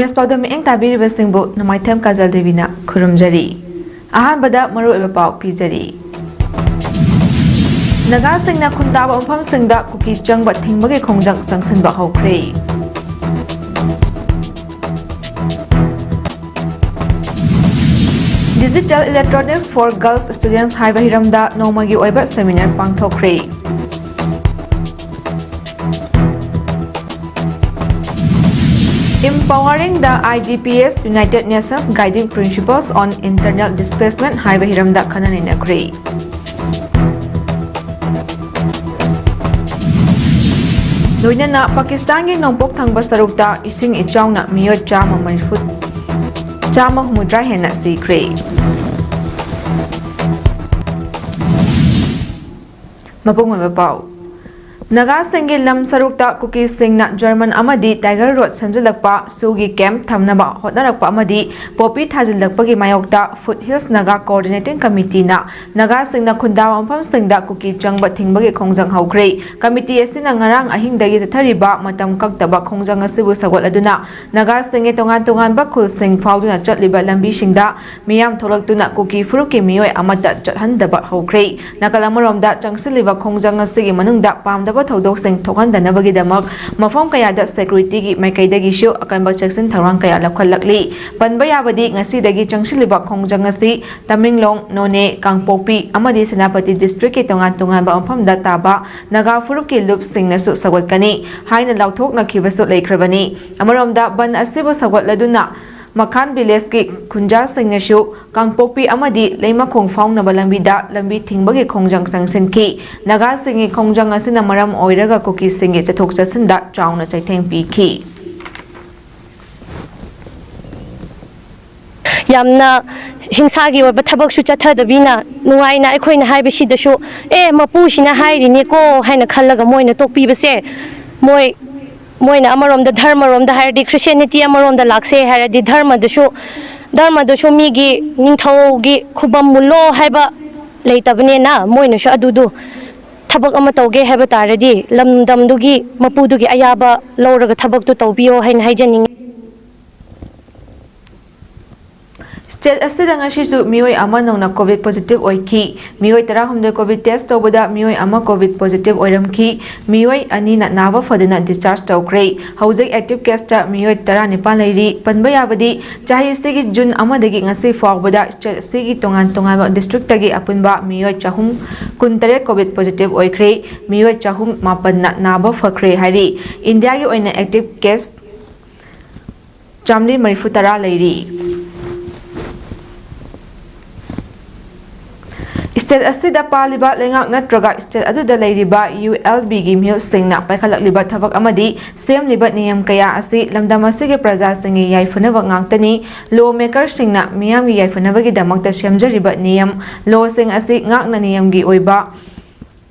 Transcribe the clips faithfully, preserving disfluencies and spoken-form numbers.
News ꯄꯥꯎꯗꯝ ꯃꯤꯠꯌꯦꯡ ꯇꯥꯕꯤꯔꯤꯕꯁꯤꯡꯕꯨ ꯅꯣꯡꯃꯥꯏꯊꯦꯝ ꯀꯥꯖꯜ ꯗꯦꯕꯤꯅ ꯈꯨꯔꯨꯝꯖꯔꯤ꯫ ꯑꯍꯥꯟꯕꯗ ꯃꯔꯨꯑꯣꯏꯕ ꯄꯥꯎ ꯄꯤꯖꯔꯤ꯫ ꯅꯥꯒꯥꯁꯤꯡꯅ ꯈꯨꯟꯗꯥꯕ ꯃꯐꯝꯁꯤꯡꯗ ꯀꯨꯀꯤ ꯆꯪꯕ ꯊꯤꯡꯕꯒꯤ ꯈꯣꯡꯖꯪ ꯆꯪꯁꯤꯟꯕ ꯍꯧꯈ꯭ꯔꯦ꯫ Digital Electronics for Girls Students ꯍꯥꯏꯕ ꯍꯤꯔꯝꯗ ꯅꯣꯡꯃꯒꯤ ꯑꯣꯏꯕ seminar ꯄꯥꯡꯊꯣꯛꯈ꯭ꯔꯦ꯫ Empowering the I D P S, United Nations Guiding Principles on Internal Displacement ꯍꯥꯏꯕ ꯍꯤꯔꯝꯗ ꯈꯟꯅ ꯅꯩꯅꯈ꯭ꯔꯦ꯫ ꯂꯣꯏꯅꯅ ꯄꯥꯀꯤꯁꯇꯥꯟꯒꯤ ꯅꯣꯡꯄꯣꯛ ꯊꯪꯕ ꯁꯔꯨꯛꯇ ꯏꯁꯤꯡ ꯏꯆꯥꯎꯅ ꯃꯤꯑꯣꯏ ꯆꯥꯝꯃ ꯃꯔꯤꯐꯨ, ꯆꯥꯝꯃ ꯍꯨꯝꯐꯨꯇꯔꯥ ꯍꯦꯟꯅ ꯁꯤꯈ꯭ꯔꯦ꯫ ꯃꯄꯨꯡ ꯑꯣꯏꯕ ꯄꯥꯎ꯫ ꯅꯥꯒꯥꯁꯤꯡꯒꯤ ꯂꯝ ꯁꯔꯨꯛꯇ ꯀꯨꯀꯤꯁꯤꯡꯅ ꯖꯔꯃꯟ ꯑꯃꯗꯤ ꯇꯥꯏꯒꯔ ꯔꯣꯠ ꯁꯦꯝꯖꯤꯜꯂꯛꯄ ꯁꯨꯒꯤ ꯀꯦꯝꯞ ꯊꯝꯅꯕ ꯍꯣꯠꯅꯔꯛꯄ ꯑꯃꯗꯤ ꯄꯣꯄꯤ ꯊꯥꯖꯤꯜꯂꯛꯄꯒꯤ ꯃꯥꯌꯣꯛꯇ ꯐꯨꯠ ꯍꯤꯜꯁ ꯅꯥꯒꯥ ꯀꯣꯑꯣꯔꯗꯤꯅꯦꯇꯤꯡ ꯀꯃꯤꯇꯤꯅ ꯅꯥꯒꯥꯁꯤꯡꯅ ꯈꯨꯟꯗꯥꯕ ꯃꯐꯝꯁꯤꯡꯗ ꯀꯨꯀꯤ ꯆꯪꯕ ꯊꯤꯡꯕꯒꯤ ꯈꯣꯡꯖꯪ ꯍꯧꯈ꯭ꯔꯦ꯫ ꯀꯃꯤꯇꯤ ꯑꯁꯤꯅ ꯉꯔꯥꯡ ꯑꯍꯤꯡꯗꯒꯤ ꯆꯠꯊꯔꯤꯕ ꯃꯇꯝ ꯀꯛꯇꯕ ꯈꯣꯡꯖꯪ ꯑꯁꯤꯕꯨ ꯁꯧꯒꯠꯂꯗꯨꯅ ꯅꯥꯒꯥꯁꯤꯡꯒꯤ ꯇꯣꯉꯥꯟ ꯇꯣꯉꯥꯟꯕ ꯈꯨꯜꯁꯤꯡ ꯐꯥꯎꯗꯨꯅ ꯆꯠꯂꯤꯕ ꯂꯝꯕꯤꯁꯤꯡꯗ ꯃꯤꯌꯥꯝ ꯊꯣꯛꯂꯛꯇꯨꯅ ꯀꯨꯀꯤ ꯐꯨꯔꯨꯞꯀꯤ ꯃꯤꯑꯣꯏ ꯑꯃꯠꯇ ꯆꯠꯍꯟꯗꯕ ꯍꯧꯈ꯭ꯔꯦ꯫ ꯅꯥꯀꯜ ꯑꯃꯔꯣꯝꯗ, ꯆꯪꯁꯤꯜꯂꯤꯕ ꯈꯣꯡꯖꯪ ꯑꯁꯤꯒꯤ ꯃꯅꯨꯡꯗ ꯄꯥꯝꯗꯕ ꯊꯧꯗꯣꯛꯁꯤꯡ ꯊꯣꯛꯍꯟꯗꯅꯕꯒꯤꯗꯃꯛ ꯃꯐꯝ ꯀꯌꯥꯗ ꯁꯦꯀ꯭ꯌꯨꯔꯤꯇꯤꯒꯤ ꯃꯥꯏꯀꯩꯗꯒꯤꯁꯨ ꯑꯀꯟꯕ ꯆꯦꯛꯁꯤꯟ ꯊꯧꯔꯥꯡ ꯀꯌꯥ ꯂꯧꯈꯠꯂꯛꯂꯤ꯫ ꯄꯟꯕ ꯌꯥꯕꯗꯤ, ꯉꯁꯤꯗꯒꯤ ꯆꯪꯁꯤꯜꯂꯤꯕ ꯈꯣꯡꯖꯪ ꯑꯁꯤ ꯇꯃꯦꯡꯂꯣꯡ, ꯅꯣꯅꯦ, ꯀꯥꯡꯄꯣꯛꯄꯤ ꯑꯃꯗꯤ ꯁꯦꯅꯥꯄꯇꯤ ꯗꯤꯁꯇ꯭ꯔꯤꯛꯀꯤ ꯇꯣꯉꯥꯟ ꯇꯣꯉꯥꯟꯕ ꯃꯐꯝꯗ ꯇꯥꯕ ꯅꯥꯒꯥ ꯐꯨꯔꯨꯞꯀꯤ ꯂꯨꯞꯁꯤꯡꯅꯁꯨ ꯁꯧꯒꯠꯀꯅꯤ ꯍꯥꯏꯅ ꯂꯥꯎꯊꯣꯛꯅꯈꯤꯕꯁꯨ ꯂꯩꯈ꯭ꯔꯕꯅꯤ꯫ ꯑꯃꯔꯣꯝꯗ, ꯕꯟ ꯑꯁꯤꯕꯨ ꯁꯧꯒꯠꯂꯗꯨꯅ ꯃꯈꯥꯟ ꯚꯤꯂꯦꯖꯀꯤ ꯈꯨꯟꯖꯥꯁꯤꯡꯅꯁꯨ ꯀꯥꯡꯄꯣꯛꯄꯤ ꯑꯃꯗꯤ ꯂꯩꯃꯈꯣꯡ ꯐꯥꯎꯅꯕ ꯂꯝꯕꯤꯗ ꯂꯝꯕꯤ ꯊꯤꯡꯕꯒꯤ ꯈꯣꯡꯖꯪ ꯆꯪꯁꯤꯟꯈꯤ꯫ ꯅꯥꯒꯥꯁꯤꯡꯒꯤ ꯈꯣꯡꯖꯪ ꯑꯁꯤꯅ ꯃꯔꯝ ꯑꯣꯏꯔꯒ ꯀꯨꯀꯤꯁꯤꯡꯒꯤ ꯆꯠꯊꯣꯛ ꯆꯠꯁꯤꯟꯗ ꯆꯥꯎꯅ ꯆꯩꯊꯦꯡ ꯄꯤꯈꯤ꯫ ꯌꯥꯝꯅ ꯍꯤꯡꯁꯥꯒꯤ ꯑꯣꯏꯕ ꯊꯕꯛꯁꯨ ꯆꯠꯊꯗꯕꯤꯅ, ꯅꯨꯡꯉꯥꯏꯅ ꯑꯩꯈꯣꯏꯅ ꯍꯥꯏꯕꯁꯤꯗꯁꯨ, "ꯑꯦ, ꯃꯄꯨꯁꯤꯅ ꯍꯥꯏꯔꯤꯅꯦꯀꯣ" ꯍꯥꯏꯅ ꯈꯜꯂꯒ ꯃꯣꯏꯅ ꯇꯣꯛꯄꯤꯕꯁꯦ, ꯃꯣꯏ, ꯃꯣꯏꯅ ꯑꯃꯔꯣꯝꯗ, ꯙꯔꯃꯔꯣꯝꯗ ꯍꯥꯏꯔꯗꯤ, ꯈ꯭ꯔꯤꯁꯇꯤꯌꯥꯅꯤꯇꯤ ꯑꯃꯔꯣꯝꯗ ꯂꯥꯛꯁꯦ ꯍꯥꯏꯔꯗꯤ, ꯙꯔꯃꯗꯁꯨ, ꯙꯔꯃꯗꯁꯨ ꯃꯤꯒꯤ ꯅꯤꯡꯊꯧꯒꯤ ꯈꯨꯕꯝ ꯃꯨꯜꯂꯣ ꯍꯥꯏꯕ ꯂꯩꯇꯕꯅꯤꯅ, ꯃꯣꯏꯅꯁꯨ ꯑꯗꯨꯗꯨ ꯊꯕꯛ ꯑꯃ ꯇꯧꯒꯦ ꯍꯥꯏꯕ ꯇꯥꯔꯗꯤ, ꯂꯝꯗꯝꯗꯨꯒꯤ ꯃꯄꯨꯗꯨꯒꯤ ꯑꯌꯥꯕ ꯂꯧꯔꯒ ꯊꯕꯛꯇꯨ ꯇꯧꯕꯤꯌꯣ ꯍꯥꯏꯅ ꯍꯥꯏꯖꯅꯤꯡꯉꯤ꯫ State ꯑꯁꯤꯗ ꯉꯁꯤꯁꯨ ꯃꯤꯑꯣꯏ ꯑꯃ ꯅꯧꯅ COVID positive ꯑꯣꯏꯈꯤ꯫ ꯃꯤꯑꯣꯏ ꯇꯔꯥꯍꯨꯝꯗꯣꯏ COVID test ꯇꯧꯕꯗ ꯃꯤꯑꯣꯏ ꯑꯃ COVID positive ꯑꯣꯏꯔꯝꯈꯤ꯫ ꯃꯤꯑꯣꯏ ꯑꯅꯤꯅ ꯅꯥꯕ ꯐꯗꯨꯅ discharge ꯇꯧꯈ꯭ꯔꯦ꯫ ꯍꯧꯖꯤꯛ active caseꯇ ꯃꯤꯑꯣꯏ ꯇꯔꯥꯅꯤꯄꯥꯟ ꯂꯩꯔꯤ꯫ ꯄꯟꯕ ꯌꯥꯕꯗꯤ, ꯆꯍꯤ ꯑꯁꯤꯒꯤ June ꯑꯃꯗꯒꯤ ꯉꯁꯤ ꯐꯥꯎꯕꯗ state ꯑꯁꯤꯒꯤ ꯇꯣꯉꯥꯟ ꯇꯣꯉꯥꯟꯕ districtꯇꯒꯤ ꯑꯄꯨꯟꯕ ꯃꯤꯑꯣꯏ ꯆꯍꯨꯝ ꯀꯨꯟꯇꯔꯦꯠ COVID positive ꯑꯣꯏꯈ꯭ꯔꯦ꯫ ꯃꯤꯑꯣꯏ ꯆꯍꯨꯝ ꯃꯥꯄꯟꯅ ꯅꯥꯕ ꯐꯈ꯭ꯔꯦ ꯍꯥꯏꯔꯤ꯫ ꯏꯟꯗꯤꯌꯥꯒꯤ ꯑꯣꯏꯅ active case ꯆꯥꯃꯔꯤ ꯃꯔꯤꯐꯨ ꯇꯔꯥ ꯂꯩꯔꯤ꯫ State ꯑꯁꯤꯗ ꯄꯥꯜꯂꯤꯕ ꯂꯩꯉꯥꯛ ꯅꯠꯇ꯭ꯔꯒ state ꯑꯗꯨꯗ ꯂꯩꯔꯤꯕ ULBꯒꯤ ꯃꯤꯍꯨꯠꯁꯤꯡꯅ ꯄꯥꯏꯈꯠꯂꯛꯂꯤꯕ ꯊꯕꯛ ꯑꯃꯗꯤ ꯁꯦꯝꯂꯤꯕ ꯅꯤꯌꯝ ꯀꯌꯥ ꯑꯁꯤ ꯂꯝꯗꯝ ꯑꯁꯤꯒꯤ ꯄ꯭ꯔꯖꯥꯁꯤꯡꯒꯤ ꯌꯥꯏꯐꯅꯕ ꯉꯥꯛꯇꯅꯤ꯫ Law makerꯁꯤꯡꯅ ꯃꯤꯌꯥꯝꯒꯤ ꯌꯥꯏꯐꯅꯕꯒꯤꯗꯃꯛꯇ ꯁꯦꯝꯖꯔꯤꯕ ꯅꯤꯌꯝ, lawꯁꯤꯡ ꯑꯁꯤ ꯉꯥꯛꯅ ꯅꯤꯌꯝꯒꯤ ꯑꯣꯏꯕ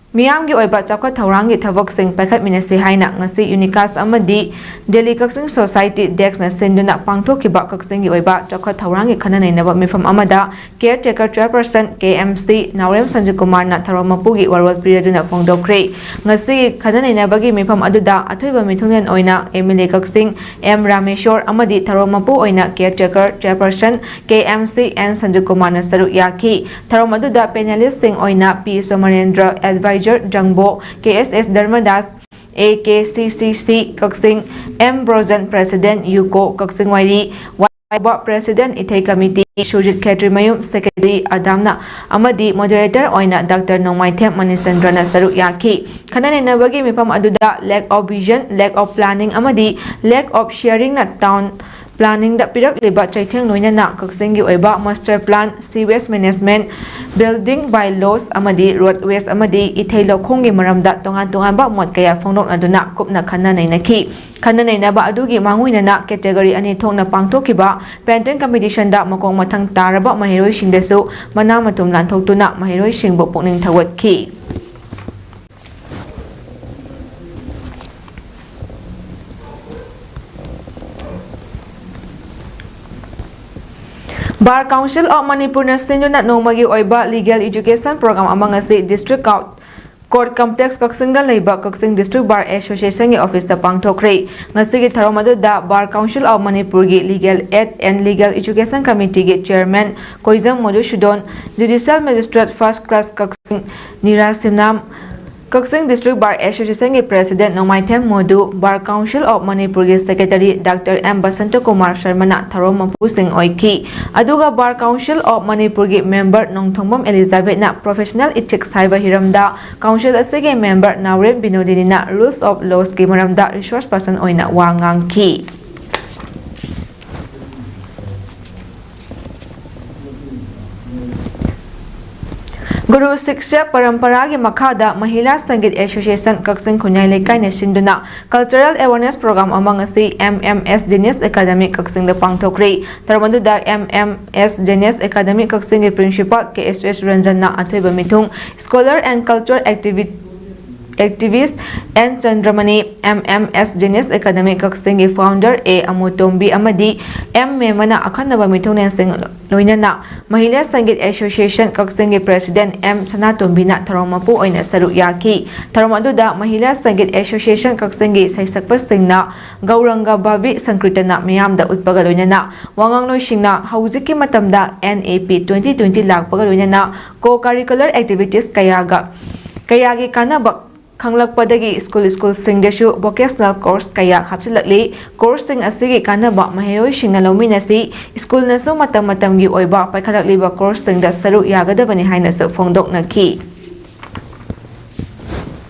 ꯃꯤꯌꯥꯝꯒꯤ ꯑꯣꯏꯕ ꯆꯥꯎꯈꯠ ꯊꯧꯔꯥꯡꯒꯤ ꯊꯕꯛꯁꯤꯡ ꯄꯥꯏꯈꯠꯃꯤꯟꯅꯁꯤ ꯍꯥꯏꯅ ꯉꯁꯤ UNICAS ꯑꯃꯗꯤ Delhi Kakching Society deskꯅ ꯁꯤꯟꯗꯨꯅ ꯄꯥꯡꯊꯣꯛꯈꯤꯕ ꯀꯛꯆꯤꯡꯒꯤ ꯑꯣꯏꯕ ꯆꯥꯎꯈꯠ ꯊꯧꯔꯥꯡꯒꯤ ꯈꯟꯅ ꯅꯩꯅꯕ ꯃꯤꯐꯝ ꯑꯃꯗ caretaker chairperson KMC ꯅꯥꯎꯔꯦꯝ ꯁꯟꯖꯤꯠ ꯀꯨꯃꯥꯔꯅ ꯊꯧꯔꯝ ꯃꯄꯨꯒꯤ ꯋꯥꯔꯣꯜ ꯄꯤꯔꯗꯨꯅ ꯐꯣꯡꯗꯣꯛꯈ꯭ꯔꯦ꯫ ꯉꯁꯤꯒꯤ ꯈꯟꯅ ꯅꯩꯅꯕꯒꯤ ꯃꯤꯐꯝ ꯑꯗꯨꯗ ꯑꯊꯣꯏꯕ ꯃꯤꯊꯨꯡꯂꯦꯟ ꯑꯣꯏꯅ MLA ꯀꯛꯆꯤꯡ M ꯔꯥꯃꯦꯁꯣꯔ ꯑꯃꯗꯤ ꯊꯧꯔꯝ ꯃꯄꯨ ꯑꯣꯏꯅ caretaker chairperson KMC N Sanjit ꯀꯨꯃꯥꯔꯅ ꯁꯔꯨꯛ ꯌꯥꯈꯤ꯫ ꯊꯧꯔꯝ ꯑꯗꯨꯗ panelistꯁꯤꯡ ꯑꯣꯏꯅ P ꯁꯣꯃꯔꯦꯟꯗ꯭ꯔ, advisor ꯖꯪꯕꯣ, KSS ꯙꯔꯃꯗꯥꯁ, AKCCC ꯀꯛꯆꯤꯡ, M ꯕ꯭ꯔꯣꯖꯟ, president UCO ꯀꯛꯆꯤꯡ ꯋꯥꯏꯔꯤ, ꯋꯥꯏꯕ president ꯏꯊꯩ committee ꯁꯨꯔꯖꯤꯠ ꯈꯦꯇ꯭ꯔꯤꯃꯌꯨꯝ, secretary ꯑꯗꯥꯝꯅ ꯑꯃꯗꯤ moderator ꯑꯣꯏꯅ Doctor ꯅꯣꯡꯃꯥꯏꯊꯦꯝ ꯃꯅꯤꯆꯟꯗ꯭ꯔꯅ ꯁꯔꯨꯛ ꯌꯥꯈꯤ꯫ ꯈꯟꯅ ꯅꯩꯅꯕꯒꯤ ꯃꯤꯐꯝ ꯑꯗꯨꯗ lack of vision, lack of planning ꯑꯃꯗꯤ lack of sharingꯅ town planningꯗ ꯄꯤꯔꯛꯂꯤꯕ ꯆꯩꯊꯦꯡ ꯂꯣꯏꯅꯅ ꯀꯛꯆꯤꯡꯒꯤ ꯑꯣꯏꯕ master plan, sewage management, building bylaws ꯑꯃꯗꯤ road waste ꯑꯃꯗꯤ ꯏꯊꯩ ꯂꯧꯈꯣꯡꯒꯤ ꯃꯔꯝꯗ ꯇꯣꯉꯥꯟ ꯇꯣꯉꯥꯟꯕ ꯃꯣꯠ ꯀꯌꯥ ꯐꯣꯡꯗꯣꯛꯅꯗꯨꯅ ꯀꯨꯞꯅ ꯈꯟꯅ ꯅꯩꯅꯈꯤ꯫ ꯈꯟꯅ ꯅꯩꯅꯕ ꯑꯗꯨꯒꯤ ꯃꯥꯡꯑꯣꯏꯅꯅ category ꯑꯅꯤ ꯊꯣꯛꯅ ꯄꯥꯡꯊꯣꯛꯈꯤꯕ painting competitionꯗ ꯃꯈꯣꯡ ꯃꯊꯪ ꯇꯥꯔꯕ ꯃꯍꯩꯔꯣꯏꯁꯤꯡꯗꯁꯨ ꯃꯅꯥ ꯃꯊꯨꯝ ꯂꯥꯟꯊꯣꯛꯇꯨꯅ ꯃꯍꯩꯔꯣꯏꯁꯤꯡꯕꯨ ꯄꯨꯛꯅꯤꯡ ꯊꯧꯒꯠꯈꯤ꯫ Bar Council of Manipurꯅ ꯁꯤꯟꯗꯨꯅ ꯅꯣꯡꯃꯒꯤ ꯑꯣꯏꯕ legal education program ꯑꯃ ꯉꯁꯤ District Court Court Complex ꯀꯛꯆꯤꯡꯗ ꯂꯩꯕ ꯀꯛꯆꯤꯡ District Bar Association ꯒꯤ office ꯇ ꯄꯥꯡꯊꯣꯛꯈ꯭ꯔꯦ꯫ ꯉꯁꯤꯒꯤ ꯊꯧꯔꯝ ꯑꯗꯨꯗ Bar Council of ꯃꯅꯤꯄꯨꯔꯒꯤ Legal Aid and Legal Education Committee ꯒꯤ Chairman Koijam Modhusudon, Judicial Magistrate First Class Kakching Nira Simnam, Kakching District Bar Association ꯒꯤ President Nongmaithem Modhu, Bar Council of ꯃꯅꯤꯄꯨꯔꯒꯤ Secretary Doctor M Basanta Kumar ꯁꯔꯃꯅ ꯊꯧꯔꯝ ꯃꯄꯨꯁꯤꯡ ꯑꯣꯏꯈꯤ꯫ ꯑꯗꯨꯒ Bar Council of ꯃꯅꯤꯄꯨꯔꯒꯤ member ꯅꯣꯡꯊꯣꯡꯕꯝ ꯑꯦꯂꯤꯖꯥꯕꯦꯠꯅ professional ethics ꯍꯥꯏꯕ ꯍꯤꯔꯝꯗ council ꯑꯁꯤꯒꯤ member Naorem ꯕꯤꯅꯣꯗꯤꯅꯤꯅ rules of laws ꯀꯤ ꯃꯔꯝꯗ resource person ꯑꯣꯏꯅ ꯋꯥ ꯉꯥꯡꯈꯤ꯫ ꯒꯨꯔꯨ ꯁꯤꯛꯁ꯭ꯌ ꯄꯔꯝꯄꯔꯥꯒꯤ ꯃꯈꯥꯗ ꯃꯍꯤꯂꯥ ꯁꯪꯒꯤꯠ Association ꯀꯛꯆꯤꯡ ꯈꯨꯟꯌꯥꯏ ꯂꯩꯀꯥꯏꯅ ꯁꯤꯟꯗꯨꯅ cultural awareness program ꯑꯃ ꯉꯁꯤ M M S Genius Academy ꯀꯛꯆꯤꯡꯗ ꯄꯥꯡꯊꯣꯛꯈ꯭ꯔꯦ꯫ ꯊꯧꯔꯝ ꯑꯗꯨꯗ M M S Genius Academy ꯀꯛꯆꯤꯡꯒꯤ Principal ꯀꯦ ꯑꯦꯁ ꯑꯦꯁ ꯔꯟꯖꯟꯅ ꯑꯊꯣꯏꯕ ꯃꯤꯊꯨꯡ, scholar and cultural activi-, activist N ꯆꯟꯗ꯭ꯔꯃꯅꯤ, M M S Genius Academy ꯀꯛꯆꯤꯡꯒꯤ founder A ꯑꯃꯨꯇꯣꯝꯕꯤ ꯑꯃꯗꯤ M ꯃꯦꯃꯅ ꯑꯈꯟꯅꯕ ꯃꯤꯊꯨꯡꯂꯦꯟꯁꯤꯡ ꯂꯣꯏꯅꯅ ꯃꯍꯤꯂꯥ ꯁꯪꯒꯤꯠ Association ꯀꯛꯆꯤꯡꯒꯤ President M ꯁꯅꯥꯇꯣꯝꯕꯤꯅ ꯊꯧꯔꯝ ꯃꯄꯨ ꯑꯣꯏꯅ ꯁꯔꯨꯛ ꯌꯥꯈꯤ꯫ ꯊꯧꯔꯝ ꯑꯗꯨꯗ ꯃꯍꯤꯂꯥ ꯁꯪꯒꯤꯠ Association ꯀꯛꯆꯤꯡꯒꯤ ꯁꯩꯁꯛꯄꯁꯤꯡꯅ ꯒꯧꯔꯪꯒ ꯚꯥꯕꯤ ꯁꯪꯀ꯭ꯔꯤꯇꯅ ꯃꯤꯌꯥꯝꯗ ꯎꯠꯄꯒ ꯂꯣꯏꯅꯅ ꯋꯥꯉꯥꯡꯂꯣꯏꯁꯤꯡꯅ ꯍꯧꯖꯤꯛꯀꯤ ꯃꯇꯝꯗ N A P twenty twenty ꯂꯥꯛꯄꯒ ꯂꯣꯏꯅꯅ co-curricular activities ꯀꯌꯥꯒ, ꯀꯌꯥꯒꯤ ꯀꯥꯟꯅꯕ ꯈꯪꯂꯛꯄꯗꯒꯤ ꯁ꯭ꯀꯨꯜ, ꯁ꯭ꯀꯨꯜꯁꯤꯡꯗꯁꯨ vocational course ꯀꯌꯥ ꯍꯥꯞꯆꯤꯜꯂꯛꯂꯤ꯫ Courseꯁꯤꯡ ꯑꯁꯤꯒꯤ ꯀꯥꯟꯅꯕ ꯃꯍꯩꯔꯣꯏꯁꯤꯡꯅ ꯂꯧꯃꯤꯟꯅꯁꯤ, ꯁ꯭ꯀꯨꯜꯅꯁꯨ ꯃꯇꯝ ꯃꯇꯝꯒꯤ ꯑꯣꯏꯕ ꯄꯥꯏꯈꯠꯂꯛꯂꯤꯕ courseꯁꯤꯡꯗ ꯁꯔꯨꯛ ꯌꯥꯒꯗꯕꯅꯤ ꯍꯥꯏꯅꯁꯨ ꯐꯣꯡꯗꯣꯛꯅꯈꯤ꯫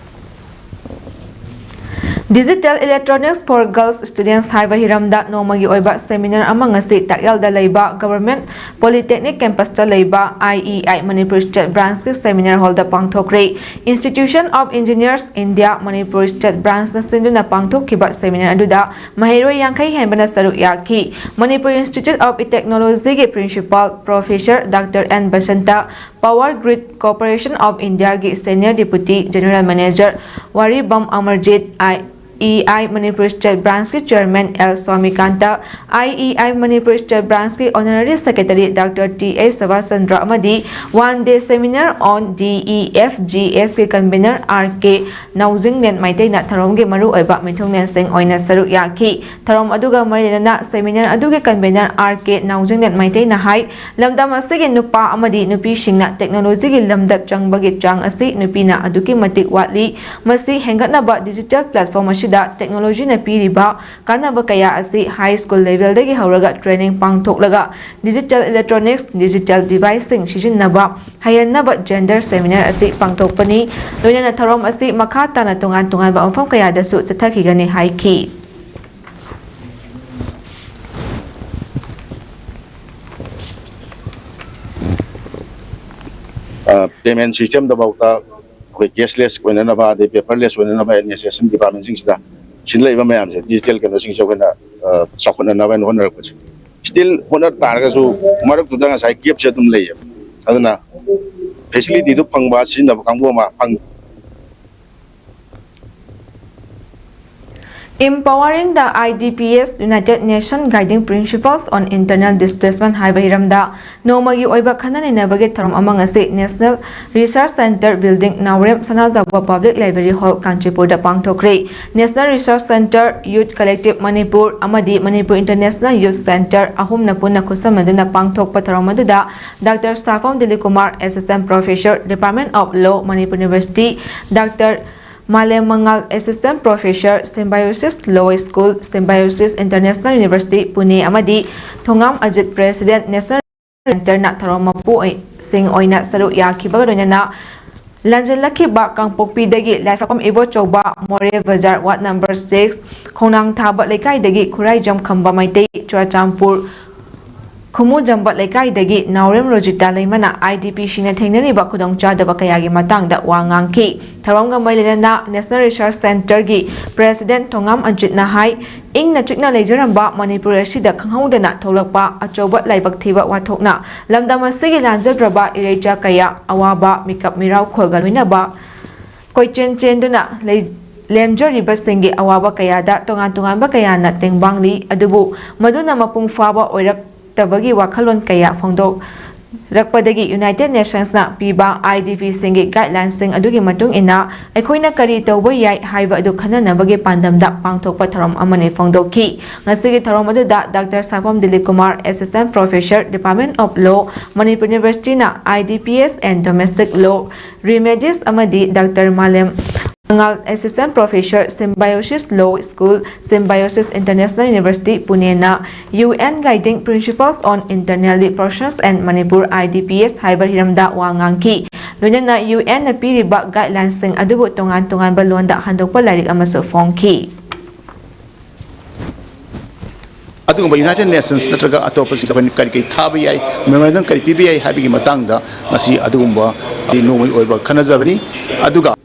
Digital Electronics for Girls Students ꯍꯥꯏꯕ ꯍꯤꯔꯝꯗ ꯅꯣꯡꯃꯒꯤ ꯑꯣꯏꯕ seminar ꯑꯃ ꯉꯁꯤ ꯇꯥꯛꯌꯦꯜꯗ ꯂꯩꯕ Government Polytechnic Campusꯇ ꯂꯩꯕ I E I Manipur State Branchꯀꯤ seminar hallꯗ ꯄꯥꯡꯊꯣꯛꯈ꯭ꯔꯦ꯫ Institution of Engineers India Manipur State Branchꯅ ꯁꯤꯟꯗꯨꯅ ꯄꯥꯡꯊꯣꯛꯈꯤꯕ seminar ꯑꯗꯨꯗ ꯃꯍꯩꯔꯣꯏ ꯌꯥꯡꯈꯩ ꯍꯦꯟꯕꯅ ꯁꯔꯨꯛ ꯌꯥꯈꯤ꯫ Manipur Institute of Technologyꯒꯤ Principal Professor Doctor N Basanta, Power Grid Corporation of Indiaꯒꯤ Senior Deputy General Manager ꯋꯥꯔꯤꯕꯝ Amarjeet, I E I Manipur State Branch ꯀꯤ Chairman L Swamikanta, I E I Manipur State Branch ꯀꯤ Honorary Secretary Doctor T H Subhash Chandra ꯑꯃꯗꯤ One Day Seminar on D E F G S ꯀꯤ Convener R K ꯅꯥꯎꯖꯤꯡꯂꯦꯟ ꯃꯩꯇꯩꯅ ꯊꯧꯔꯝꯒꯤ ꯃꯔꯨꯑꯣꯏꯕ ꯃꯤꯊꯨꯡꯂꯦꯟꯁꯤꯡ ꯑꯣꯏꯅ ꯁꯔꯨꯛ ꯌꯥꯈꯤ꯫ ꯊꯧꯔꯝ ꯑꯗꯨꯒ ꯃꯔꯤ ꯂꯩꯅꯅ seminar ꯑꯗꯨꯒꯤ convener R K ꯅꯥꯎꯖꯤꯡꯂꯦꯟ ꯃꯩꯇꯩꯅ ꯍꯥꯏ, ꯂꯝꯗꯝ ꯑꯁꯤꯒꯤ ꯅꯨꯄꯥ ꯑꯃꯗꯤ ꯅꯨꯄꯤꯁꯤꯡꯅ technology ꯒꯤ ꯂꯝꯗ ꯆꯪꯕꯒꯤ ꯆꯥꯡ ꯑꯁꯤ ꯅꯨꯄꯤꯅ ꯑꯗꯨꯛꯀꯤ ꯃꯇꯤꯛ ꯋꯥꯠꯂꯤ꯫ ꯃꯁꯤ ꯍꯦꯟꯒꯠꯅꯕ digital platform ꯑꯁꯤꯗ technology ꯅ ꯄꯤꯔꯤꯕ ꯀꯥꯟꯅꯕ ꯀꯌꯥ ꯑꯁꯤ high school level ꯗꯒꯤ ꯍꯧꯔꯒ training ꯄꯥꯡꯊꯣꯛꯂꯒ digital electronics, digital device ꯁꯤꯡ ꯁꯤꯖꯤꯟꯅꯕ ꯍꯩꯍꯟꯅꯕ gender seminar ꯑꯁꯤ ꯄꯥꯡꯊꯣꯛꯄꯅꯤ꯫ ꯂꯣꯏꯅꯅ ꯊꯧꯔꯝ ꯑꯁꯤ ꯃꯈꯥ ꯇꯥꯅ ꯇꯣꯉꯥꯟ ꯇꯣꯉꯥꯟꯕ ꯃꯐꯝ ꯀꯌꯥꯗꯁꯨ ꯆꯠꯊꯈꯤꯒꯅꯤ ꯍꯥꯏꯈꯤ꯫ Payment system ꯗꯐꯥꯎꯗ ꯑꯩꯈꯣꯏ cashless ꯑꯣꯏꯅꯅꯕ, ꯑꯗꯩ paperless ꯑꯣꯏꯅꯅꯕ administration department ꯁꯤꯡꯁꯤꯗ ꯁꯤꯗ ꯂꯩꯕ ꯃꯌꯥꯝꯁꯦ, digital ꯀꯩꯅꯣꯁꯤꯡꯁꯦ ꯑꯩꯈꯣꯏꯅ ꯆꯥꯎꯈꯠꯅꯅꯕ ꯍꯥꯏꯅ ꯍꯣꯠꯅꯔꯛꯄꯁꯦ꯫ Still ꯍꯣꯠꯅ ꯇꯥꯔꯒꯁꯨ ꯃꯔꯛꯇꯨꯗ ꯉꯁꯥꯏ gap ꯁꯦ ꯑꯗꯨꯝ ꯂꯩꯌꯦꯕ꯫ ꯑꯗꯨꯅ facility ꯗꯨ ꯐꯪꯕ, ꯁꯤꯖꯤꯟꯅꯕ ꯀꯥꯡꯕꯨ ꯑꯃ ꯐꯪ Empowering the I D Ps, United Nations Guiding Principles on Internal Displacement ꯍꯥꯏꯕ ꯍꯤꯔꯝꯗ ꯅꯣꯡꯃꯒꯤ ꯑꯣꯏꯕ ꯈꯟꯅ ꯅꯩꯅꯕꯒꯤ ꯊꯧꯔꯝ ꯑꯃ ꯉꯁꯤ National Research Centre Building, ꯅꯥꯎꯔꯦꯝ ꯁꯅꯥꯖꯥꯎꯕ Public Library Hall, ꯀꯥꯟꯆꯤꯄꯨꯔꯗ ꯄꯥꯡꯊꯣꯛꯈ꯭ꯔꯦ꯫ National Research Centre, Youth Collective Manipur ꯑꯃꯗꯤ Manipur International Youth Centre ꯑꯍꯨꯝꯅ ꯄꯨꯟꯅ ꯈꯨꯠꯁꯝꯅꯗꯨꯅ ꯄꯥꯡꯊꯣꯛꯄ ꯊꯧꯔꯝ ꯑꯗꯨꯗ Doctor ꯁꯥꯐꯝ Dilip Kumar, Assistant Professor, Department of Law, Manipur University, Doctor ꯃꯥꯂꯦꯝ ꯃꯉꯥꯜ, Assistant Professor, Symbiosis Law School, Symbiosis International University, Pune ꯑꯃꯗꯤ ꯊꯣꯉꯥꯝ Ajit, President, National Centre ꯅ ꯊꯧꯔꯝ ꯃꯄꯨꯁꯤꯡ ꯑꯣꯏꯅ ꯁꯔꯨꯛ ꯌꯥꯈꯤꯕꯒ ꯂꯣꯏꯅꯅ ꯂꯥꯟꯖꯦꯜꯂꯛꯈꯤꯕ ꯀꯥꯡꯄꯣꯛꯄꯤꯗꯒꯤ ꯂꯥꯏꯐꯥꯛꯄꯝ ꯏꯕꯣꯆꯧꯕ, ꯃꯣꯔꯦ ꯕꯖꯥꯔ, Ward number six, ꯈꯣꯡꯅꯥꯡ ꯊꯥꯕ ꯂꯩꯀꯥꯏꯗꯒꯤ ꯈꯨꯔꯥꯏꯖꯝ ꯈꯝꯕ ꯃꯩꯇꯩ, ꯆꯨꯔꯆꯥꯟꯄꯨꯔ ꯈꯨꯃꯨꯖꯝꯕ ꯂꯩꯀꯥꯏꯗꯒꯤ ꯅꯥꯎꯔꯦꯝ ꯔꯣꯖꯤꯇꯥ ꯂꯩꯃꯅ I D P ꯁꯤꯡꯅ ꯊꯦꯡꯅꯔꯤꯕ ꯈꯨꯗꯣꯡꯆꯥꯗꯕ ꯀꯌꯥꯒꯤ ꯃꯇꯥꯡꯗ ꯋꯥ ꯉꯥꯡꯈꯤ꯫ ꯊꯧꯔꯝꯒ ꯃꯔꯤ ꯂꯩꯅꯅ National Research Centre ꯒꯤ President ꯊꯣꯉꯥꯝ ꯑꯖꯤꯠꯅ ꯍꯥꯏ, ꯏꯪꯅ ꯆꯤꯛꯅ ꯂꯩꯖꯔꯝꯕ ꯃꯅꯤꯄꯨꯔ ꯑꯁꯤꯗ ꯈꯪꯍꯧꯗꯅ ꯊꯣꯛꯂꯛꯄ ꯑꯆꯧꯕ ꯂꯥꯏꯕꯛ ꯊꯤꯕ ꯋꯥꯊꯣꯛꯅ ꯂꯝꯗꯝ ꯑꯁꯤꯒꯤ ꯂꯥꯟꯖꯗ꯭ꯔꯕ ꯏꯔꯩꯆꯥ ꯀꯌꯥ, ꯑꯋꯥꯕ, ꯃꯤꯀꯞ ꯃꯤꯔꯥꯎꯈꯣꯜꯒ ꯂꯣꯏꯅꯕ ꯀꯣꯏꯆꯦꯟ ꯆꯦꯟꯗꯨꯅ ꯂꯩ-, ꯂꯦꯟꯖꯔꯤꯕꯁꯤꯡꯒꯤ ꯑꯋꯥꯕ ꯀꯌꯥꯗ ꯇꯣꯉꯥꯟ ꯇꯣꯉꯥꯟꯕ ꯀꯌꯥꯅ ꯇꯦꯡꯕꯥꯡꯂꯤ꯫ ꯑꯗꯨꯕꯨ ꯃꯗꯨꯅ ꯃꯄꯨꯡ ꯐꯥꯕ ꯑꯣꯏꯔꯛꯇꯕꯒꯤ ꯋꯥꯈꯜꯂꯣꯟ ꯀꯌꯥ ꯐꯣꯡꯗꯣꯛꯂꯛꯄꯗꯒꯤ United Nations ꯅ ꯄꯤꯕ I D P ꯁꯤꯡꯒꯤ guideline ꯁꯤꯡ ꯑꯗꯨꯒꯤ ꯃꯇꯨꯡ ꯏꯟꯅ ꯑꯩꯈꯣꯏꯅ ꯀꯔꯤ ꯇꯧꯕ ꯌꯥꯏ ꯍꯥꯏꯕ ꯑꯗꯨ ꯈꯟꯅꯅꯕꯒꯤ ꯄꯥꯟꯗꯝꯗ ꯄꯥꯡꯊꯣꯛꯄ ꯊꯧꯔꯝ ꯑꯃꯅꯤ ꯐꯣꯡꯗꯣꯛꯈꯤ꯫ ꯉꯁꯤꯒꯤ ꯊꯧꯔꯝ ꯑꯗꯨꯗ Doctor ꯁꯥꯄꯝ Dilip Kumar, Assistant Professor, Department of Law, Manipur University ꯅ I D P S and Domestic Law Remedies ꯑꯃꯗꯤ Doctor ꯃꯥꯂꯦꯝ ꯃꯉꯥꯜ, Assistant Professor, Symbiosis Law School, Symbiosis International University, Pune ꯅ U N Guiding Principles on Internally Persons and Manipur, I D P S ꯍꯥꯏꯕ ꯍꯤꯔꯝꯗ ꯋꯥ ꯉꯥꯡꯈꯤ꯫ ꯂꯣꯏꯅꯅ U N ꯅ ꯄꯤꯔꯤꯕ guideline ꯁꯤꯡ ꯑꯗꯨꯕꯨ ꯇꯣꯉꯥꯟ ꯇꯣꯉꯥꯟꯕ ꯂꯣꯟꯗ ꯍꯟꯗꯣꯛꯄ ꯂꯥꯏꯔꯤꯛ ꯑꯃꯁꯨ ꯐꯣꯡꯈꯤ꯫ ꯑꯗꯨꯒꯨꯝꯕ United Nations ꯅꯠꯇ꯭ꯔꯒ ꯑꯇꯣꯞꯄꯁꯤꯡꯗ ꯑꯩꯈꯣꯏꯅ ꯀꯔꯤ ꯀꯔꯤ ꯊꯥꯕ ꯌꯥꯏ, memorandum ꯀꯔꯤ ꯄꯤꯕ ꯌꯥꯏ ꯍꯥꯏꯕꯒꯤ ꯃꯇꯥꯡꯗ ꯉꯁꯤ ꯑꯗꯨꯒꯨꯝꯕ ꯅꯣꯡꯃꯒꯤ ꯑꯣꯏꯕ ꯈꯟꯅꯖꯕꯅꯤ꯫ ꯑꯗꯨꯒ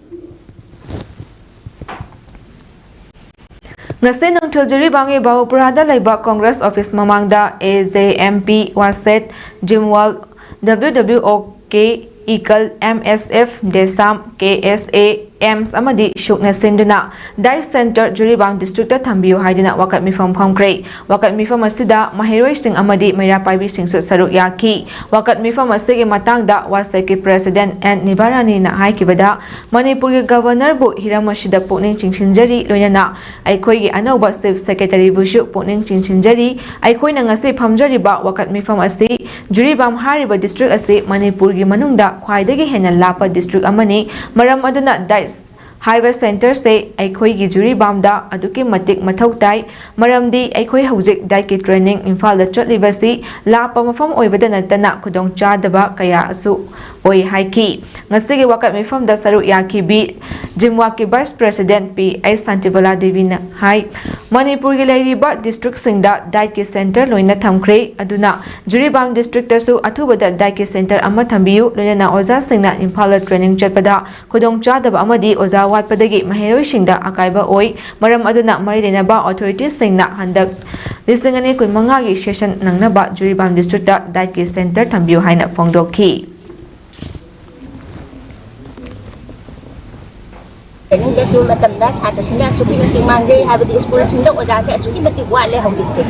ꯉꯁꯤ ꯅꯨꯡꯊꯤꯜ ꯖꯤꯔꯤꯕꯥꯝꯒꯤ ꯕꯥꯕꯨꯄꯨꯔꯥꯗ ꯂꯩꯕ Congress office ꯃꯃꯥꯡꯗ A J M P, WASET, ꯖꯤꯝꯋꯥꯜ, W W O K, ꯏꯀꯜ, M S F, ꯗꯦꯁꯥꯝ, K S A, AIMS ꯑꯃꯗꯤ ꯁꯨꯛꯅ ꯁꯤꯟꯗꯨꯅ Diet Center ꯖꯤꯔꯤꯕꯥꯝ district ꯇ ꯊꯝꯕꯤꯌꯨ ꯍꯥꯏꯗꯨꯅ ꯋꯥꯀꯠ ꯃꯤꯐꯝ ꯐꯝꯈ꯭ꯔꯦ꯫ ꯋꯥꯀꯠ ꯃꯤꯐꯝ ꯑꯁꯤꯗ ꯃꯍꯩꯔꯣꯏꯁꯤꯡ ꯑꯃꯗꯤ ꯃꯩꯔꯥ ꯄꯥꯏꯕꯤꯁꯤꯡꯁꯨ ꯁꯔꯨꯛ ꯌꯥꯈꯤ꯫ ꯋꯥꯀꯠ ꯃꯤꯐꯝ ꯑꯁꯤꯒꯤ ꯃꯇꯥꯡꯗ WASET ꯀꯤ President N ꯅꯤꯚꯥꯔꯥꯅꯤꯅ ꯍꯥꯏꯈꯤꯕꯗ, ꯃꯅꯤꯄꯨꯔꯒꯤ Governor ꯕꯨ ꯍꯤꯔꯝ ꯑꯁꯤꯗ ꯄꯨꯛꯅꯤꯡ ꯆꯤꯡꯁꯤꯟꯖꯔꯤ, ꯂꯣꯏꯅꯅ ꯑꯩꯈꯣꯏꯒꯤ ꯑꯅꯧꯕ Chief Secretary ꯕꯨꯁꯨ ꯄꯨꯛꯅꯤꯡ ꯆꯤꯡꯁꯤꯟꯖꯔꯤ꯫ ꯑꯩꯈꯣꯏꯅ ꯉꯁꯤ ꯐꯝꯖꯔꯤꯕ ꯋꯥꯀꯠ ꯃꯤꯐꯝ ꯑꯁꯤ ꯖꯤꯔꯤꯕꯥꯝ ꯍꯥꯏꯔꯤꯕ district ꯑꯁꯤ ꯃꯅꯤꯄꯨꯔꯒꯤ ꯃꯅꯨꯡꯗ ꯈ꯭ꯋꯥꯏꯗꯒꯤ ꯍꯦꯟꯅ ꯂꯥꯞꯄ district ꯑꯃꯅꯤ꯫ ꯃꯔꯝ ꯑꯗꯨꯅ Diet ꯍꯥꯏꯕ center ꯁꯦ ꯑꯩꯈꯣꯏꯒꯤ ꯖꯤꯔꯤꯕꯥꯝꯗ ꯑꯗꯨꯛꯀꯤ ꯃꯇꯤꯛ ꯃꯊꯧ ꯇꯥꯏ꯫ ꯃꯔꯝꯗꯤ ꯑꯩꯈꯣꯏ ꯍꯧꯖꯤꯛ Diet ꯀꯤ training ꯏꯝꯐꯥꯜꯗ ꯆꯠꯂꯤꯕꯁꯤ ꯂꯥꯞꯄ ꯃꯐꯝ ꯑꯣꯏꯕꯗ ꯅꯠꯇꯅ ꯈꯨꯗꯣꯡꯆꯥꯗꯕ ꯀꯌꯥꯁꯨ ꯑꯣꯏ ꯍꯥꯏꯈꯤ꯫ ꯉꯁꯤꯒꯤ ꯋꯥꯀꯠ ꯃꯤꯐꯝꯗ ꯁꯔꯨꯛ ꯌꯥꯈꯤꯕꯤ ꯖꯤꯝꯋꯥꯛꯀꯤ Vice President P H Shantibala ꯗꯦꯕꯤꯅ ꯍꯥꯏ, ꯃꯅꯤꯄꯨꯔꯒꯤ ꯂꯩꯔꯤꯕ district ꯁꯤꯡꯗ Diet ꯀꯤ center ꯂꯣꯏꯅ ꯊꯝꯈ꯭ꯔꯦ, ꯑꯗꯨꯅ ꯖꯤꯔꯤꯕꯥꯝ district ꯇꯁꯨ ꯑꯊꯨꯕꯗ Diet ꯀꯤ center ꯑꯃ ꯊꯝꯕꯤꯌꯨ, ꯂꯣꯏꯅꯅ ꯑꯣꯖꯥꯁꯤꯡꯅ ꯏꯝꯐꯥꯜꯗ training ꯆꯠꯄꯗ ꯈꯨꯗꯣꯡꯆꯥꯗꯕ ꯑꯃꯗꯤ ꯑꯣꯖꯥ ꯋꯥꯠꯄꯗꯒꯤ ꯃꯍꯩꯔꯣꯏꯁꯤꯡꯗ ꯑꯀꯥꯏꯕ ꯑꯣꯏ꯫ ꯃꯔꯝ ꯑꯗꯨꯅ ꯃꯔꯤ ꯂꯩꯅꯕ authority ꯁꯤꯡꯅ ꯍꯟꯗꯛ ꯂꯤꯁꯤꯡ ꯑꯅꯤ ꯀꯨꯟꯃꯉꯥꯒꯤ session ꯅꯪꯅꯕ ꯖꯤꯔꯤꯕꯥꯝ district ꯇ Diet ꯀꯤ center ꯊꯝꯕꯤꯌꯨ ꯍꯥꯏꯅ ꯐꯣꯡꯗꯣꯛꯈꯤ꯫ ꯇ꯭ꯔꯦꯅꯤꯡ ꯆꯠꯈꯤꯕ ꯃꯇꯝꯗ ꯁꯥꯇ꯭ꯔꯁꯤꯡꯗ ꯑꯁꯨꯛꯀꯤ ꯃꯇꯤꯛ ꯃꯥꯡꯖꯩ ꯍꯥꯏꯕꯗꯤ ꯁ꯭ꯀꯨꯜꯁꯤꯡꯗ ꯑꯣꯖꯥꯁꯦ ꯑꯁꯨꯛꯀꯤ ꯃꯇꯤꯛ ꯋꯥꯠꯂꯦ ꯍꯧꯖꯤꯛꯁꯦ꯫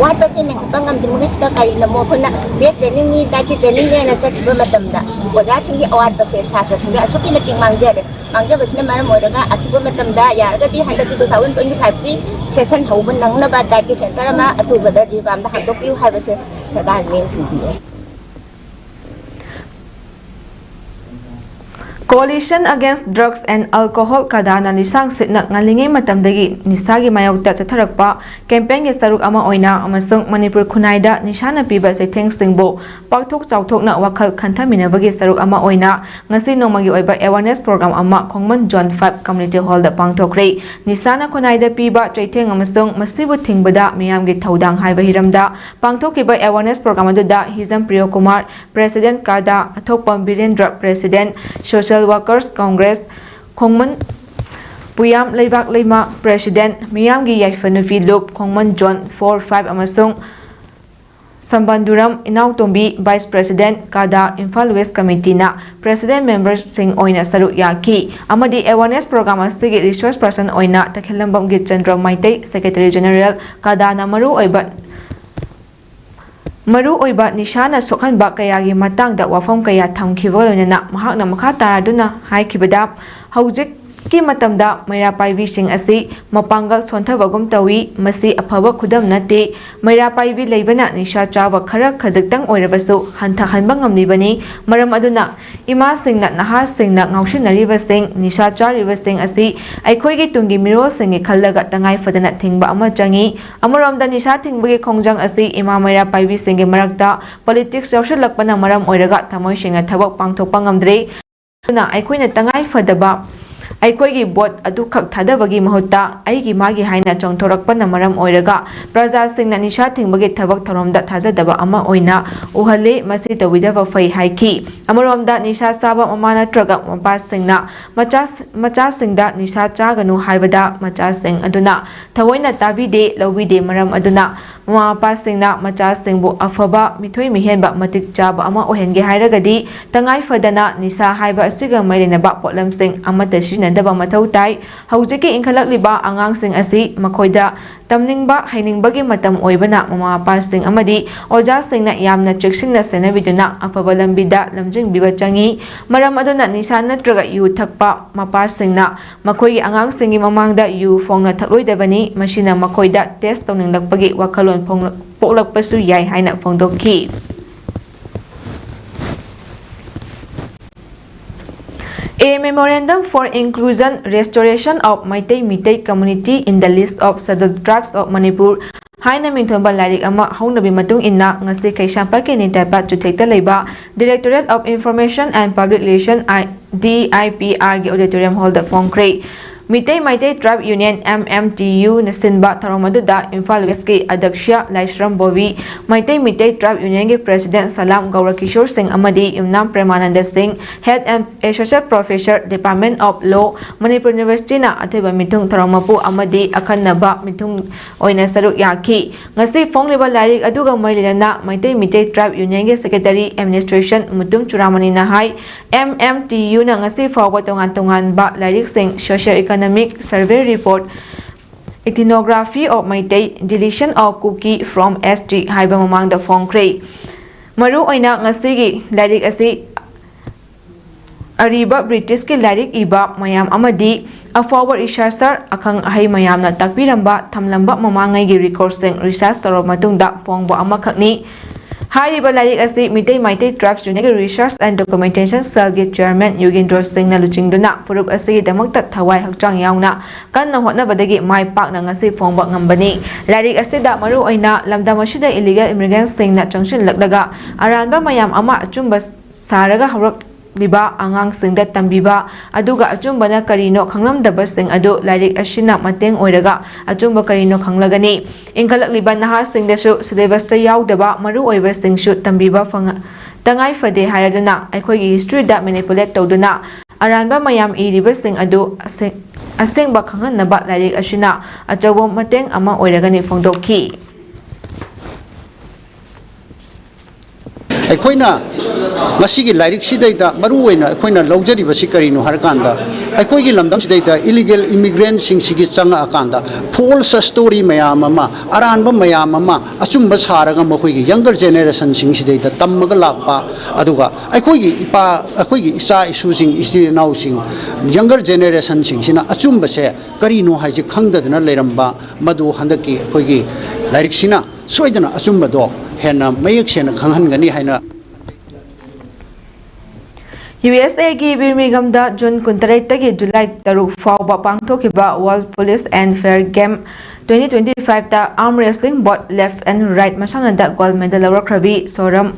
ꯋꯥꯠꯄꯁꯦ ꯃꯦꯟꯈꯠꯄ ꯉꯝꯗ꯭ꯔꯤꯉꯩꯁꯤꯗ ꯀꯔꯤꯅꯃꯣ ꯑꯩꯈꯣꯏꯅ ꯕꯦꯠ ꯇ꯭ꯔꯦꯅꯤꯡꯅꯤ, ꯗꯥꯏꯠꯀꯤ ꯇ꯭ꯔꯦꯅꯤꯡꯅꯦꯅ ꯆꯠꯈꯤꯕ ꯃꯇꯝꯗ ꯑꯣꯖꯥꯁꯤꯡꯒꯤ ꯑꯋꯥꯠꯄꯁꯦ ꯁꯥꯇ꯭ꯔꯁꯤꯡꯗ ꯑꯁꯨꯛꯀꯤ ꯃꯇꯤꯛ ꯃꯥꯡꯖꯔꯦ꯫ ꯃꯥꯡꯖꯕꯁꯤꯅ ꯃꯔꯝ ꯑꯣꯏꯔꯒ ꯑꯊꯨꯕ ꯃꯇꯝꯗ ꯌꯥꯔꯒꯗꯤ ꯍꯟꯗꯛꯀꯤ two thousand twenty five ꯀꯤ ꯁꯦꯁꯟ ꯍꯧꯕ ꯅꯪꯅꯕ ꯗꯥꯏꯠꯀꯤ ꯁꯦꯟꯇꯔ ꯑꯃ ꯑꯊꯨꯕꯗ ꯖꯤꯔꯤꯕꯥꯝꯗ ꯍꯥꯡꯗꯣꯛꯄꯤꯌꯨ ꯍꯥꯏꯕꯁꯦ ꯁꯔꯀꯥꯔꯒꯤ ꯃꯤꯠꯌꯦꯡ ꯁꯤꯡꯕꯤꯌꯨ꯫ Coalition Against Drugs and Alcohol, ꯀꯗꯥꯅ ꯂꯤꯁꯥꯡ ꯁꯤꯠꯅ ꯉꯜꯂꯤꯉꯩ ꯃꯇꯝꯗꯒꯤ ꯅꯤꯁꯥꯒꯤ ꯃꯥꯌꯣꯛꯇ ꯆꯠꯊꯔꯛꯄ ꯀꯦꯝꯄꯦꯟꯒꯤ ꯁꯔꯨꯛ ꯑꯃ ꯑꯣꯏꯅ ꯑꯃꯁꯨꯡ ꯃꯅꯤꯄꯨꯔ ꯈꯨꯟꯅꯥꯏꯗ ꯅꯤꯁꯥꯅ ꯄꯤꯕ ꯆꯩꯊꯦꯡꯁꯤꯡꯕꯨ ꯄꯥꯛꯊꯣꯛ ꯆꯥꯎꯊꯣꯛꯅ ꯋꯥꯈꯜ ꯈꯟꯊꯃꯤꯟꯅꯕꯒꯤ ꯁꯔꯨꯛ ꯑꯃ ꯑꯣꯏꯅ ꯉꯁꯤ ꯅꯣꯡꯃꯒꯤ ꯑꯣꯏꯕ awareness program ꯑꯃ ꯈꯣꯡꯃꯟ Zone five Community Hall ꯗ ꯄꯥꯡꯊꯣꯛꯈ꯭ꯔꯦ꯫ ꯅꯤꯁꯥꯅ ꯈꯨꯟꯅꯥꯏꯗ ꯄꯤꯕ ꯆꯩꯊꯦꯡ ꯑꯃꯁꯨꯡ ꯃꯁꯤꯕꯨ ꯊꯤꯡꯕꯗ ꯃꯤꯌꯥꯝꯒꯤ ꯊꯧꯗꯥꯡ ꯍꯥꯏꯕ ꯍꯤꯔꯝꯗ ꯄꯥꯡꯊꯣꯛꯈꯤꯕ awareness program ꯑꯗꯨꯗ ꯍꯤꯖꯝ ꯄ꯭ꯔꯤꯌꯣ ꯀꯨꯃꯥꯔ, President, ꯀꯥꯗꯥ ꯑꯊꯣꯛꯄꯝ Birendra, President, Social Workers Congress, ꯈꯣꯡꯃꯟ ꯄꯨꯌꯥꯝ ꯂꯩꯕꯥꯛ ꯂꯩꯃ, President, ꯃꯤꯌꯥꯝꯒꯤ ꯌꯥꯏꯐ ꯅꯨꯄꯤ ꯂꯨꯞ, ꯈꯣꯡꯃꯟ Zone four five ꯑꯃꯁꯨꯡ ꯁꯝꯕꯟꯗꯨꯔꯝ ꯏꯅꯥꯎꯇꯣꯝꯕꯤ, Vice President, ꯀꯥꯗꯥ Imphal West Committee ꯅ President member ꯁꯤꯡ ꯑꯣꯏꯅ ꯁꯔꯨꯛ ꯌꯥꯈꯤ ꯑꯃꯗꯤ awareness program ꯑꯁꯤꯒꯤ resource person ꯑꯣꯏꯅ ꯇꯈꯦꯜꯂꯝꯕꯝ ꯒꯤꯠꯆꯟꯗ꯭ꯔ ꯃꯩꯇꯩ, Secretary General, ꯀꯥꯗꯥꯅ ꯃꯔꯨꯑꯣꯏꯕ ꯃꯔꯨꯑꯣꯏꯕ ꯅꯤꯁꯥꯅ ꯁꯣꯛꯍꯟꯕ ꯀꯌꯥꯒꯤ ꯃꯇꯥꯡꯗ ꯋꯥꯐꯝ ꯀꯌꯥ ꯊꯝꯈꯤꯕꯒ ꯂꯣꯏꯅꯅ ꯃꯍꯥꯛꯅ ꯃꯈꯥ ꯇꯥꯔꯗꯨꯅ ꯍꯥꯏꯈꯤꯕꯗ, ꯍꯧꯖꯤꯛꯀꯤ ꯃꯇꯝꯗ ꯃꯩꯔꯥ ꯄꯥꯏꯕꯤꯁꯤꯡ ꯑꯁꯤ ꯃꯄꯥꯡꯒꯜ ꯁꯣꯟꯊꯕꯒꯨꯝ ꯇꯧꯏ꯫ ꯃꯁꯤ ꯑꯐꯕ ꯈꯨꯗꯝ ꯅꯠꯇꯦ꯫ ꯃꯩꯔꯥ ꯄꯥꯏꯕꯤ ꯂꯩꯕꯅ ꯅꯤꯁꯥ ꯆꯥꯕ ꯈꯔ ꯈꯖꯤꯛꯇꯪ ꯑꯣꯏꯔꯕꯁꯨ ꯍꯟꯊꯍꯟꯕ ꯉꯝꯂꯤꯕꯅꯤ꯫ ꯃꯔꯝ ꯑꯗꯨꯅ ꯏꯃꯥꯁꯤꯡꯅ ꯅꯍꯥꯁꯤꯡꯅ ꯉꯥꯎꯁꯤꯟꯅꯔꯤꯕꯁꯤꯡ, ꯅꯤꯁꯥ ꯆꯥꯔꯤꯕꯁꯤꯡ ꯑꯁꯤ ꯑꯩꯈꯣꯏꯒꯤ ꯇꯨꯡꯒꯤ ꯃꯤꯔꯣꯜꯁꯤꯡꯒꯤ ꯈꯜꯂꯒ ꯇꯉꯥꯏ ꯐꯗꯅ ꯊꯤꯡꯕ ꯑꯃ ꯆꯪꯏ꯫ ꯑꯃꯔꯣꯝꯗ ꯅꯤꯁꯥ ꯊꯤꯡꯕꯒꯤ ꯈꯣꯡꯖꯪ ꯑꯁꯤ ꯏꯃꯥ ꯃꯩꯔꯥ ꯄꯥꯏꯕꯤꯁꯤꯡꯒꯤ ꯃꯔꯛꯇ politics ꯌꯥꯎꯁꯤꯜꯂꯛꯄꯅ ꯃꯔꯝ ꯑꯣꯏꯔꯒ ꯊꯃꯣꯏ ꯁꯦꯡꯅ ꯊꯕꯛ ꯄꯥꯡꯊꯣꯛꯄ ꯉꯝꯗ꯭ꯔꯦ꯫ ꯑꯗꯨꯅ ꯑꯩꯈꯣꯏꯅ ꯇꯉꯥꯏ ꯐꯗꯕ ꯑꯩꯈꯣꯏꯒꯤ vote ꯑꯗꯨꯈꯛ ꯊꯥꯗꯕꯒꯤ ꯃꯍꯨꯠꯇ ꯑꯩꯒꯤ ꯃꯥꯒꯤ ꯍꯥꯏꯅ ꯆꯣꯡꯊꯣꯔꯛꯄꯅ ꯃꯔꯝ ꯑꯣꯏꯔꯒ ꯄ꯭ꯔꯖꯥꯁꯤꯡꯅ ꯅꯤꯁꯥ ꯊꯤꯡꯕꯒꯤ ꯊꯕꯛ ꯊꯧꯔꯝꯗ ꯊꯥꯖꯗꯕ ꯑꯃ ꯑꯣꯏꯅ ꯎꯍꯜꯂꯤ꯫ ꯃꯁꯤ ꯇꯧꯕꯤꯗꯕ ꯐꯩ ꯍꯥꯏꯈꯤ꯫ ꯑꯃꯔꯣꯝꯗ ꯅꯤꯁꯥ ꯆꯥꯕ ꯃꯃꯥ ꯅꯠꯇ꯭ꯔꯒ ꯃꯄꯥꯁꯤꯡꯅ ꯃꯆꯥ-, ꯃꯆꯥꯁꯤꯡꯗ ꯅꯤꯁꯥ ꯆꯥꯒꯅꯨ ꯍꯥꯏꯕꯗ ꯃꯆꯥꯁꯤꯡ ꯑꯗꯨꯅ ꯊꯑꯣꯏꯅ ꯇꯥꯕꯤꯗꯦ, ꯂꯧꯕꯤꯗꯦ꯫ ꯃꯔꯝ ꯑꯗꯨꯅ ꯃꯃꯥ ꯃꯄꯥꯁꯤꯡꯅ ꯃꯆꯥꯁꯤꯡꯕꯨ ꯑꯐꯕ, ꯃꯤꯊꯣꯏ ꯃꯤꯍꯦꯟꯕ, ꯃꯇꯤꯛ ꯆꯥꯕ ꯑꯃ ꯑꯣꯏꯍꯟꯒꯦ ꯍꯥꯏꯔꯒꯗꯤ, ꯇꯉꯥꯏ ꯐꯗꯅ ꯅꯤꯁꯥ ꯍꯥꯏꯕ ꯑꯁꯤꯒ ꯃꯔꯤ ꯂꯩꯅꯕ ꯄꯣꯠꯂꯝꯁꯤꯡ ꯑꯃꯠꯇ ꯁꯤꯖꯤꯟꯅꯗꯕ ꯃꯊꯧ ꯇꯥꯏ꯫ ꯍꯧꯖꯤꯛꯀꯤ ꯏꯟꯈꯠꯂꯛꯂꯤꯕ ꯑꯉꯥꯡꯁꯤꯡ ꯑꯁꯤ ꯃꯈꯣꯏꯗ ꯇꯝꯅꯤꯡꯕ, ꯍꯩꯅꯤꯡꯕꯒꯤ ꯃꯇꯝ ꯑꯣꯏꯕꯅ, ꯃꯃꯥ ꯃꯄꯥꯁꯤꯡ ꯑꯃꯗꯤ ꯑꯣꯖꯥꯁꯤꯡꯅ ꯌꯥꯝꯅ ꯆꯦꯛꯁꯤꯟꯅ ꯁꯦꯟꯅꯕꯤꯗꯨꯅ ꯑꯐꯕ ꯂꯝꯕꯤꯗ ꯂꯝꯖꯤꯡꯕꯤꯕ ꯆꯪꯏ꯫ ꯃꯔꯝ ꯑꯗꯨꯅ ꯅꯤꯁꯥ ꯅꯠꯇ꯭ꯔꯒ ꯌꯨ ꯊꯛꯄ ꯃꯄꯥꯁꯤꯡꯅ ꯃꯈꯣꯏꯒꯤ ꯑꯉꯥꯡꯁꯤꯡꯒꯤ ꯃꯃꯥꯡꯗ ꯌꯨ ꯐꯣꯡꯅ ꯊꯛꯂꯣꯏꯗꯕꯅꯤ꯫ ꯃꯁꯤꯅ ꯃꯈꯣꯏꯗ ꯇꯦꯁ ꯇꯧꯅꯤꯡꯂꯛꯄꯒꯤ ꯋꯥꯈꯜꯂꯣꯟ ꯐꯣꯡꯂꯛ-, ꯄꯣꯛꯂꯛꯄꯁꯨ ꯌꯥꯏ ꯍꯥꯏꯅ ꯐꯣꯡꯗꯣꯛꯈꯤ꯫ A memorandum for inclusion, restoration of Meitei Meitei community in the list of Scheduled Tribes of Manipur ꯍꯥꯏꯅ ꯃꯤꯡꯊꯣꯟꯕ ꯂꯥꯏꯔꯤꯛ ꯑꯃ ꯍꯧꯅꯕꯤ ꯃꯇꯨꯡ ꯏꯟꯅ ꯉꯁꯤ ꯀꯩꯁꯥꯝꯄꯥꯠꯀꯤ ꯅꯤꯡꯇꯥꯏꯄꯥꯠ ꯆꯨꯊꯦꯛꯇ ꯂꯩꯕ Directorate of Information and Public Relation, D I P R ꯒꯤ auditorium hall ꯗ ꯐꯣꯡꯈ꯭ꯔꯦ꯫ Meitei Meitei Tribe Union, M M T U ꯅ ꯁꯤꯟꯕ ꯊꯧꯔꯝ ꯑꯗꯨꯗ ꯏꯝꯐꯥꯜ West ꯀꯤ ꯑꯗ꯭ꯌꯛꯁ ꯂꯥꯏꯁ꯭ꯔꯝ ꯕꯣꯕꯤ, ꯃꯩꯇꯩ ꯃꯩꯇꯩ Tribe Union ꯒꯤ President ꯁꯂꯥꯝ ꯒꯧꯔꯀꯤꯁꯣꯔ ꯁꯤꯡ ꯑꯃꯗꯤ ꯌꯨꯝꯅꯥꯝ ꯄ꯭ꯔꯦꯃꯥꯅꯟꯗ ꯁꯤꯡ, Head and Associate Professor, Department of Law, Manipur University ꯅ ꯑꯊꯣꯏꯕ ꯃꯤꯊꯨꯡ ꯊꯧꯔꯝ ꯃꯄꯨ ꯑꯃꯗꯤ ꯑꯈꯟꯅꯕ ꯃꯤꯊꯨꯡ ꯑꯣꯏꯅ ꯁꯔꯨꯛ ꯌꯥꯈꯤ꯫ ꯉꯁꯤ ꯐꯣꯡꯂꯤꯕ ꯂꯥꯏꯔꯤꯛ ꯑꯗꯨꯒ ꯃꯔꯤ ꯂꯩꯅꯅ ꯃꯩꯇꯩ ꯃꯩꯇꯩ Tribe Union ꯒꯤ Secretary Administration ꯃꯨꯇꯨꯝ ꯆꯨꯔꯥꯃꯅꯤꯅ ꯍꯥꯏ, M M T U ꯅ ꯉꯁꯤ ꯐꯥꯎꯕ ꯇꯣꯉꯥꯟ ꯇꯣꯉꯥꯟꯕ ꯂꯥꯏꯔꯤꯛꯁꯤꯡ, Socio Economic Survey Report, Ethnography of Meitei, Deletion of Kuki from S T ꯍꯥꯏꯕ ꯃꯃꯥꯡꯗ ꯐꯣꯡꯈ꯭ꯔꯦ꯫ ꯃꯔꯨꯑꯣꯏꯅ ꯉꯁꯤꯒꯤ ꯂꯥꯏꯔꯤꯛ ꯑꯁꯤ ꯑꯔꯤꯕ ꯕ꯭ꯔꯤꯇꯤꯁꯀꯤ ꯂꯥꯏꯔꯤꯛ ꯏꯕ ꯃꯌꯥꯝ ꯑꯃꯗꯤ ꯑꯐꯥꯎꯕ researcher, ꯑꯈꯪ ꯑꯍꯩ ꯃꯌꯥꯝꯅ ꯇꯥꯛꯄꯤꯔꯝꯕ, ꯊꯝꯂꯝꯕ ꯃꯃꯥꯡꯉꯩꯒꯤ record ꯁꯤꯡ research ꯇꯧꯔꯕ ꯃꯇꯨꯡꯗ ꯐꯣꯡꯕ ꯑꯃꯈꯛꯅꯤ꯫ ꯍꯥꯏꯔꯤꯕ ꯂꯥꯏꯔꯤꯛ ꯑꯁꯤ ꯃꯤꯇꯩ ꯃꯩꯇꯩ Tribes Union ꯒꯤ Research and Documentation Cell ꯒꯤ Chairman ꯌꯨꯒꯦꯟꯗ꯭ꯔꯣ ꯁꯤꯡꯅ ꯂꯨꯆꯤꯡꯗꯨꯅ ꯐꯨꯔꯨꯞ ꯑꯁꯤꯒꯤꯗꯃꯛꯇ ꯊꯋꯥꯏ ꯍꯛꯆꯥꯡ ꯌꯥꯎꯅ ꯀꯟꯅ ꯍꯣꯠꯅꯕꯗꯒꯤ ꯃꯥꯏ ꯄꯥꯛꯅ ꯉꯁꯤ ꯐꯣꯡꯕ ꯉꯝꯕꯅꯤ꯫ ꯂꯥꯏꯔꯤꯛ ꯑꯁꯤꯗ ꯃꯔꯨꯑꯣꯏꯅ ꯂꯝꯗꯝ ꯑꯁꯤꯗ illegal immigrant ꯁꯤꯡꯅ ꯆꯪꯁꯤꯜꯂꯛꯂꯒ ꯑꯔꯥꯟꯕ ꯃꯌꯥꯝ ꯑꯃ ꯑꯆꯨꯝꯕ ꯁꯥꯔꯒ ꯍꯧꯔꯛꯂꯤꯕ ꯑꯉꯥꯡꯁꯤꯡꯗ ꯇꯝꯕꯤꯕ, ꯑꯗꯨꯒ ꯑꯆꯨꯝꯕꯅ ꯀꯔꯤꯅꯣ ꯈꯪꯂꯝꯗꯕꯁꯤꯡ ꯑꯗꯨ ꯂꯥꯏꯔꯤꯛ ꯑꯁꯤꯅ ꯃꯇꯦꯡ ꯑꯣꯏꯔꯒ ꯑꯆꯨꯝꯕ ꯀꯔꯤꯅꯣ ꯈꯪꯂꯒꯅꯤ꯫ ꯏꯟꯈꯠꯂꯛꯂꯤꯕ ꯅꯍꯥꯁꯤꯡꯗꯁꯨ syllabus ꯇ ꯌꯥꯎꯗꯕ ꯃꯔꯨꯑꯣꯏꯕꯁꯤꯡꯁꯨ ꯇꯝꯕꯤꯕ ꯐꯪ-, ꯇꯉꯥꯏ ꯐꯗꯦ ꯍꯥꯏꯔꯗꯨꯅ ꯑꯩꯈꯣꯏꯒꯤ history ꯗ manipulate ꯇꯧꯗꯨꯅ ꯑꯔꯥꯟꯕ ꯃꯌꯥꯝ ꯏꯔꯤꯕꯁꯤꯡ ꯑꯗꯨ ꯑꯁꯦꯡ-, ꯑꯁꯦꯡꯕ ꯈꯪꯍꯟꯅꯕ ꯂꯥꯏꯔꯤꯛ ꯑꯁꯤꯅ ꯑꯆꯧꯕ ꯃꯇꯦꯡ ꯑꯃ ꯑꯣꯏꯔꯒꯅꯤ ꯐꯣꯡꯗꯣꯛꯈꯤ꯫ ꯑꯩꯈꯣꯏꯅ ꯉꯁꯤꯒꯤ ꯂꯥꯏꯔꯤꯛꯁꯤꯗꯩꯗ ꯃꯔꯨ ꯑꯣꯏꯅ ꯑꯩꯈꯣꯏꯅ ꯂꯧꯖꯔꯤꯕꯁꯤ ꯀꯔꯤꯅꯣ ꯍꯥꯏꯔꯀꯥꯟꯗ, ꯑꯩꯈꯣꯏꯒꯤ ꯂꯝꯗꯝꯁꯤꯗꯩꯗ ꯏꯂꯤꯒꯦꯜ ꯏꯃꯤꯒ꯭ꯔꯦꯟꯁꯤꯡꯁꯤꯒꯤ ꯆꯪꯉꯛꯑꯀꯥꯟꯗ ꯐꯣꯜꯁ ꯁ꯭ꯇꯣꯔꯤ ꯃꯌꯥꯝ ꯑꯃ, ꯑꯔꯥꯟꯕ ꯃꯌꯥꯝ ꯑꯃ ꯑꯆꯨꯝꯕ ꯁꯥꯔꯒ ꯃꯈꯣꯏꯒꯤ ꯌꯪꯒꯔ ꯖꯦꯅꯦꯔꯦꯁꯟꯁꯤꯡꯁꯤꯗꯩꯗ ꯇꯝꯃꯒ ꯂꯥꯛꯄ, ꯑꯗꯨꯒ ꯑꯩꯈꯣꯏꯒꯤ ꯏꯄꯥ, ꯑꯩꯈꯣꯏꯒꯤ ꯏꯆꯥ ꯏꯁꯨꯁꯤꯡ, ꯏꯆꯤꯜ ꯏꯅꯥꯎꯁꯤꯡ, ꯌꯪꯒꯔ ꯖꯦꯅꯦꯔꯦꯁꯟꯁꯤꯡꯁꯤꯅ ꯑꯆꯨꯝꯕꯁꯦ ꯀꯔꯤꯅꯣ ꯍꯥꯏꯁꯦ ꯈꯪꯗꯗꯅ ꯂꯩꯔꯝꯕ, ꯃꯗꯨ ꯍꯟꯗꯛꯀꯤ ꯑꯩꯈꯣꯏꯒꯤ ꯂꯥꯏꯔꯤꯛꯁꯤꯅ ꯁꯣꯏꯗꯅ ꯑꯆꯨꯝꯕꯗꯣ ꯍꯦꯟꯅ ꯃꯌꯦꯛ ꯁꯦꯡꯅ ꯈꯪꯍꯟꯒꯅꯤ ꯍꯥꯏꯅ꯫ ꯌꯨ ꯑꯦꯁ ꯑꯦꯒꯤ ꯕꯤꯔꯃꯤꯡꯒꯝꯗ ꯖꯨꯟ ꯀꯨꯟꯇꯔꯦꯠꯇꯒꯤ ꯖꯨꯂꯥꯏ ꯇꯔꯨꯛ ꯐꯥꯎꯕ ꯄꯥꯡꯊꯣꯛꯈꯤꯕ World Police and Fair Game twenty twenty-five ꯇ arm wrestling both left and right ꯃꯁꯥꯟꯅꯗ gold medal ꯂꯧꯔꯛꯈ꯭ꯔꯕꯤ ꯁꯣꯔꯝ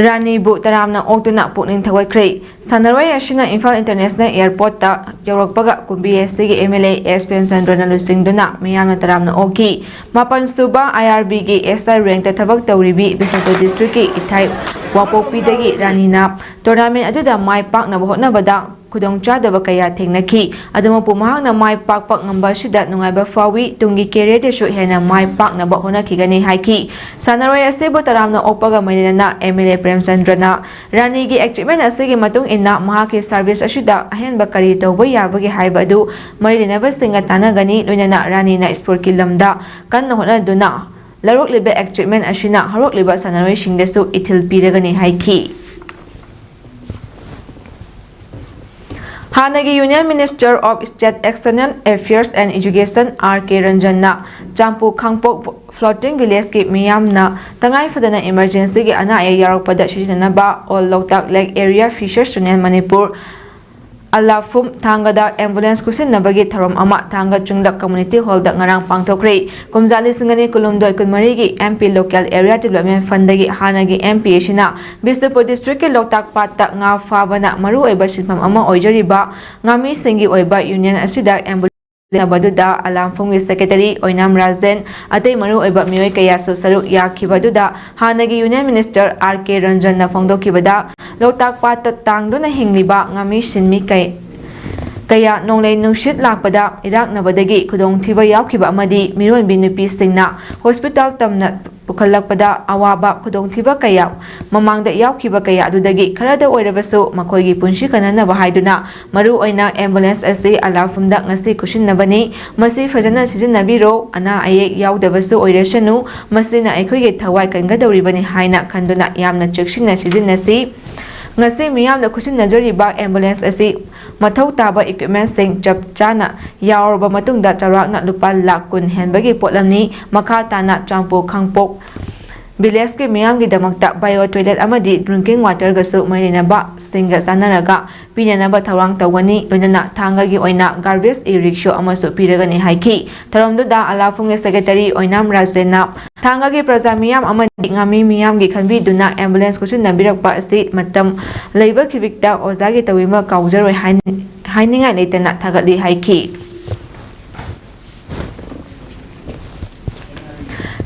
ꯔꯥꯅꯤꯕꯨ ꯇꯔꯥꯝꯅ ꯑꯣꯛꯇꯨꯅ ꯄꯨꯛꯅꯤꯡ ꯊꯧꯒꯠꯈ꯭ꯔꯦ꯫ ꯁꯥꯟꯅꯔꯣꯏ ꯑꯁꯤꯅ ꯏꯝꯐꯥꯜ International Airport ꯇ ꯌꯧꯔꯛꯄꯒ ꯀꯨꯝꯕꯤ ꯑꯦꯁ ꯇꯤꯒꯤ ꯑꯦꯝ ꯑꯦꯜ ꯑꯦ ꯑꯦꯁ ꯄ꯭ꯔꯦꯝꯆꯟꯗ꯭ꯔꯅ ꯂꯨꯆꯤꯡꯗꯨꯅ ꯃꯤꯌꯥꯝꯅ ꯇꯔꯥꯝꯅ ꯑꯣꯛꯈꯤ꯫ ꯃꯥꯄꯟ ꯁꯨꯕ ꯑꯥꯏ ꯑꯥꯔ ꯕꯤꯒꯤ ꯑꯦꯁ ꯑꯥꯏ ꯔꯦꯡꯛꯇ ꯊꯕꯛ ꯇꯧꯔꯤꯕꯤ ꯕꯤꯁꯅꯨꯄꯨꯔ ꯗꯤꯁꯇ꯭ꯔꯤꯛꯀꯤ ꯏꯊꯥꯏ ꯋꯥꯄꯣꯛꯄꯤꯗꯒꯤ ꯔꯥꯅꯤꯅ tournament ꯑꯗꯨꯗ ꯃꯥꯏ ꯄꯥꯛꯅꯕ ꯍꯣꯠꯅꯕꯗ ꯈꯨꯗꯣꯡꯆꯥꯗꯕ ꯀꯌꯥ ꯊꯦꯡꯅꯈꯤ꯫ ꯑꯗꯨꯃꯛꯄꯨ ꯃꯍꯥꯛꯅ ꯃꯥꯏ ꯄꯥꯛꯄ ꯉꯝꯕ ꯑꯁꯤꯗ ꯅꯨꯡꯉꯥꯏꯕ ꯐꯥꯎꯏ꯫ ꯇꯨꯡꯒꯤ career ꯗꯁꯨ ꯍꯦꯟꯅ ꯃꯥꯏ ꯄꯥꯛꯅꯕ ꯍꯣꯠꯅꯈꯤꯒꯅꯤ ꯍꯥꯏꯈꯤ꯫ ꯁꯥꯟꯅꯔꯣꯏ ꯑꯁꯤꯕꯨ ꯇꯔꯥꯝꯅ ꯑꯣꯛꯄꯒ ꯃꯔꯤ ꯂꯩꯅꯅ ꯑꯦꯝ ꯑꯦꯜ ꯑꯦ ꯄ꯭ꯔꯦꯝꯆꯟꯗ꯭ꯔꯅ ꯔꯥꯅꯤꯒꯤ achievement ꯑꯁꯤꯒꯤ ꯃꯇꯨꯡ ꯏꯟꯅ ꯃꯍꯥꯛꯀꯤ service ꯑꯁꯤꯗ ꯑꯍꯦꯟꯕ ꯀꯔꯤ ꯇꯧꯕ ꯌꯥꯕꯒꯦ ꯍꯥꯏꯕ ꯑꯗꯨ ꯃꯔꯤ ꯂꯩꯅꯕꯁꯤꯡꯒ ꯇꯥꯟꯅꯒꯅꯤ꯫ ꯂꯣꯏꯅꯅ ꯔꯥꯅꯤꯅ sportꯀꯤ ꯂꯝꯗ ꯀꯟꯅ ꯍꯣꯠꯅꯗꯨꯅ ꯂꯧꯔꯛꯂꯤꯕ achievement ꯑꯁꯤꯅ ꯍꯧꯔꯛꯂꯤꯕ ꯁꯥꯟꯅꯔꯣꯏꯁꯤꯡꯗꯁꯨ ꯏꯊꯤꯜ ꯄꯤꯔꯒꯅꯤ ꯍꯥꯏꯈꯤ꯫ ꯍꯥꯟꯅꯒꯤ Union Minister of State External Affairs and Education R K ꯔꯟꯖꯟꯅ ꯆꯥꯝꯄꯨ ꯈꯥꯡꯄꯣꯛ floating villageꯀꯤ ꯃꯤꯌꯥꯝꯅ ꯇꯉꯥꯏ ꯐꯗꯅ emergencyꯒꯤ ꯑꯅꯥ ꯑꯌꯦꯛ ꯌꯥꯎꯔꯛꯄꯗ ꯁꯤꯖꯤꯟꯅꯅꯕ All Loktak Lake Area Fishers Union Manipur ꯑꯂꯥꯐꯨꯝ ꯊꯥꯡꯒꯗ ambulance ꯈꯨꯠꯁꯤꯟꯅꯕꯒꯤ ꯊꯧꯔꯝ ꯑꯃ ꯊꯥꯡꯒ ꯆꯨꯡꯂꯛ community hallꯗ ꯉꯔꯥꯡ ꯄꯥꯡꯊꯣꯛꯈ꯭ꯔꯦ꯫ ꯀꯨꯝꯖꯥ ꯂꯤꯁꯤꯡ ꯑꯅꯤ ꯀꯨꯟꯍꯨꯝꯗꯣꯏ ꯀꯨꯟꯃꯔꯤꯒꯤ M P Local Area Development Fundꯗꯒꯤ ꯍꯥꯟꯅꯒꯤ M P ꯑꯁꯤꯅ ꯕꯤꯁꯅꯨꯄꯨꯔ districtꯀꯤ ꯂꯣꯛꯇꯥꯛ ꯄꯥꯠꯇ ꯉꯥ ꯐꯥꯕꯅ ꯃꯔꯨꯑꯣꯏꯕ ꯁꯤꯟꯐꯝ ꯑꯃ ꯑꯣꯏꯖꯔꯤꯕ ꯉꯥꯃꯤꯁꯤꯡꯒꯤ ꯑꯣꯏꯕ union ꯑꯁꯤꯗ ambulance ꯁꯤꯖꯤꯟꯅꯕꯗꯨꯗ ꯑꯂꯥꯝꯐꯝꯒꯤ secretary ꯑꯣꯏꯅꯥꯝ ꯔꯥꯖꯦꯟ, ꯑꯇꯩ ꯃꯔꯨꯑꯣꯏꯕ ꯃꯤꯑꯣꯏ ꯀꯌꯥꯁꯨ ꯁꯔꯨꯛ ꯌꯥꯈꯤꯕꯗꯨꯗ ꯍꯥꯟꯅꯒꯤ Union Minister ꯑꯥꯔ ꯀꯦ ꯔꯟꯖꯟꯅ ꯐꯣꯡꯗꯣꯛꯈꯤꯕꯗ, ꯂꯣꯛꯇꯥꯛ ꯄꯥꯠꯇ ꯇꯥꯡꯗꯨꯅ ꯍꯤꯡꯂꯤꯕ ꯉꯥꯃꯤ ꯁꯤꯟꯃꯤ ꯀꯩ-, ꯀꯌꯥ ꯅꯣꯡꯂꯩ ꯅꯨꯡꯁꯤꯠ ꯂꯥꯛꯄꯗ ꯏꯔꯥꯛꯅꯕꯗꯒꯤ ꯈꯨꯗꯣꯡꯊꯤꯕ ꯌꯥꯎꯈꯤꯕ ꯑꯃꯗꯤ ꯃꯤꯔꯣꯟꯕꯤ ꯅꯨꯄꯤꯁꯤꯡꯅ ꯍꯣꯁꯄꯤꯇꯥꯜ ꯇꯝꯅ ꯄꯨꯈꯠꯂꯛꯄꯗ ꯑꯋꯥꯕ ꯈꯨꯗꯣꯡꯊꯤꯕ ꯀꯌꯥ ꯃꯃꯥꯡꯗ ꯌꯥꯎꯈꯤꯕ ꯀꯌꯥ ꯑꯗꯨꯗꯒꯤ ꯈꯔꯗ ꯑꯣꯏꯔꯕꯁꯨ ꯃꯈꯣꯏꯒꯤ ꯄꯨꯟꯁꯤ ꯀꯟꯅꯅꯕ ꯍꯥꯏꯗꯨꯅ ꯃꯔꯨꯑꯣꯏꯅ ambulance ꯑꯁꯤ ꯑꯂꯥꯐꯨꯝꯗ ꯉꯁꯤ ꯈꯨꯠꯁꯤꯟꯅꯕꯅꯤ꯫ ꯃꯁꯤ ꯐꯖꯅ ꯁꯤꯖꯤꯟꯅꯕꯤꯔꯣ꯫ ꯑꯅꯥ ꯑꯌꯦꯛ ꯌꯥꯎꯗꯕꯁꯨ ꯑꯣꯏꯔꯁꯅꯨ, ꯃꯁꯤꯅ ꯑꯩꯈꯣꯏꯒꯤ ꯊꯋꯥꯏ ꯀꯟꯒꯗꯧꯔꯤꯕꯅꯤ ꯍꯥꯏꯅ ꯈꯟꯗꯨꯅ ꯌꯥꯝꯅ ꯆꯦꯛꯁꯤꯟꯅ ꯁꯤꯖꯤꯟꯅꯁꯤ꯫ ꯉꯁꯤ ꯃꯤꯌꯥꯝꯅ ꯈꯨꯠꯁꯤꯟꯅꯖꯔꯤꯕ ambulance ꯑꯁꯤ ꯃꯊꯧ ꯇꯥꯕ equipmentꯁꯤꯡ ꯆꯞ ꯆꯥꯅ ꯌꯥꯎꯔꯕ ꯃꯇꯨꯡꯗ ꯆꯥꯎꯔꯥꯛꯅ ꯂꯨꯄꯥ ꯂꯥꯈ ꯀꯨꯟ ꯍꯦꯟꯕꯒꯤ ꯄꯣꯠꯂꯝꯅꯤ꯫ ꯃꯈꯥ ꯇꯥꯅ ꯆꯨꯔꯆꯥꯟꯄꯨꯔ ꯈꯥꯡꯄꯣꯛ villageꯀꯤ ꯃꯤꯌꯥꯝꯒꯤꯗꯃꯛꯇ bio toilet ꯑꯃꯗꯤ drinking waterꯒꯁꯨ ꯃꯔꯤ ꯂꯩꯅꯕꯁꯤꯡꯒ ꯇꯥꯟꯅꯔꯒ ꯄꯤꯅꯅꯕ ꯊꯧꯔꯥꯡ ꯇꯧꯒꯅꯤ꯫ ꯂꯣꯏꯅꯅ ꯊꯥꯡꯒꯒꯤ ꯑꯣꯏꯅ garbage e-rickshaw ꯑꯃꯁꯨ ꯄꯤꯔꯒꯅꯤ ꯍꯥꯏꯈꯤ꯫ ꯊꯧꯔꯝꯗꯨꯗ ꯑꯂꯥꯐꯨꯝꯒꯤ secretary ꯑꯣꯏꯅꯥꯝ ꯔꯥꯖꯦꯟꯅ ꯊꯥꯡꯒꯒꯤ ꯄ꯭ꯔꯖꯥ ꯃꯤꯌꯥꯝ ꯑꯃꯗꯤ ꯉꯥꯃꯤ ꯃꯤꯌꯥꯝꯒꯤ ꯈꯟꯕꯤꯗꯨꯅ ambulance ꯈꯨꯠꯁꯤꯟꯅꯕꯤꯔꯛꯄ ꯑꯁꯤ ꯃꯇꯝ ꯂꯩꯕ ꯈꯤꯕꯤꯛꯇ ꯑꯣꯖꯥꯒꯤ ꯇꯧꯕꯤꯃꯛ ꯀꯥꯎꯖꯔꯣꯏ ꯍꯥꯏꯅ ꯍꯥꯏꯅꯤꯡꯉꯥꯏ ꯂꯩꯇꯅ ꯊꯥꯒꯠꯂꯤ ꯍꯥꯏꯈꯤ꯫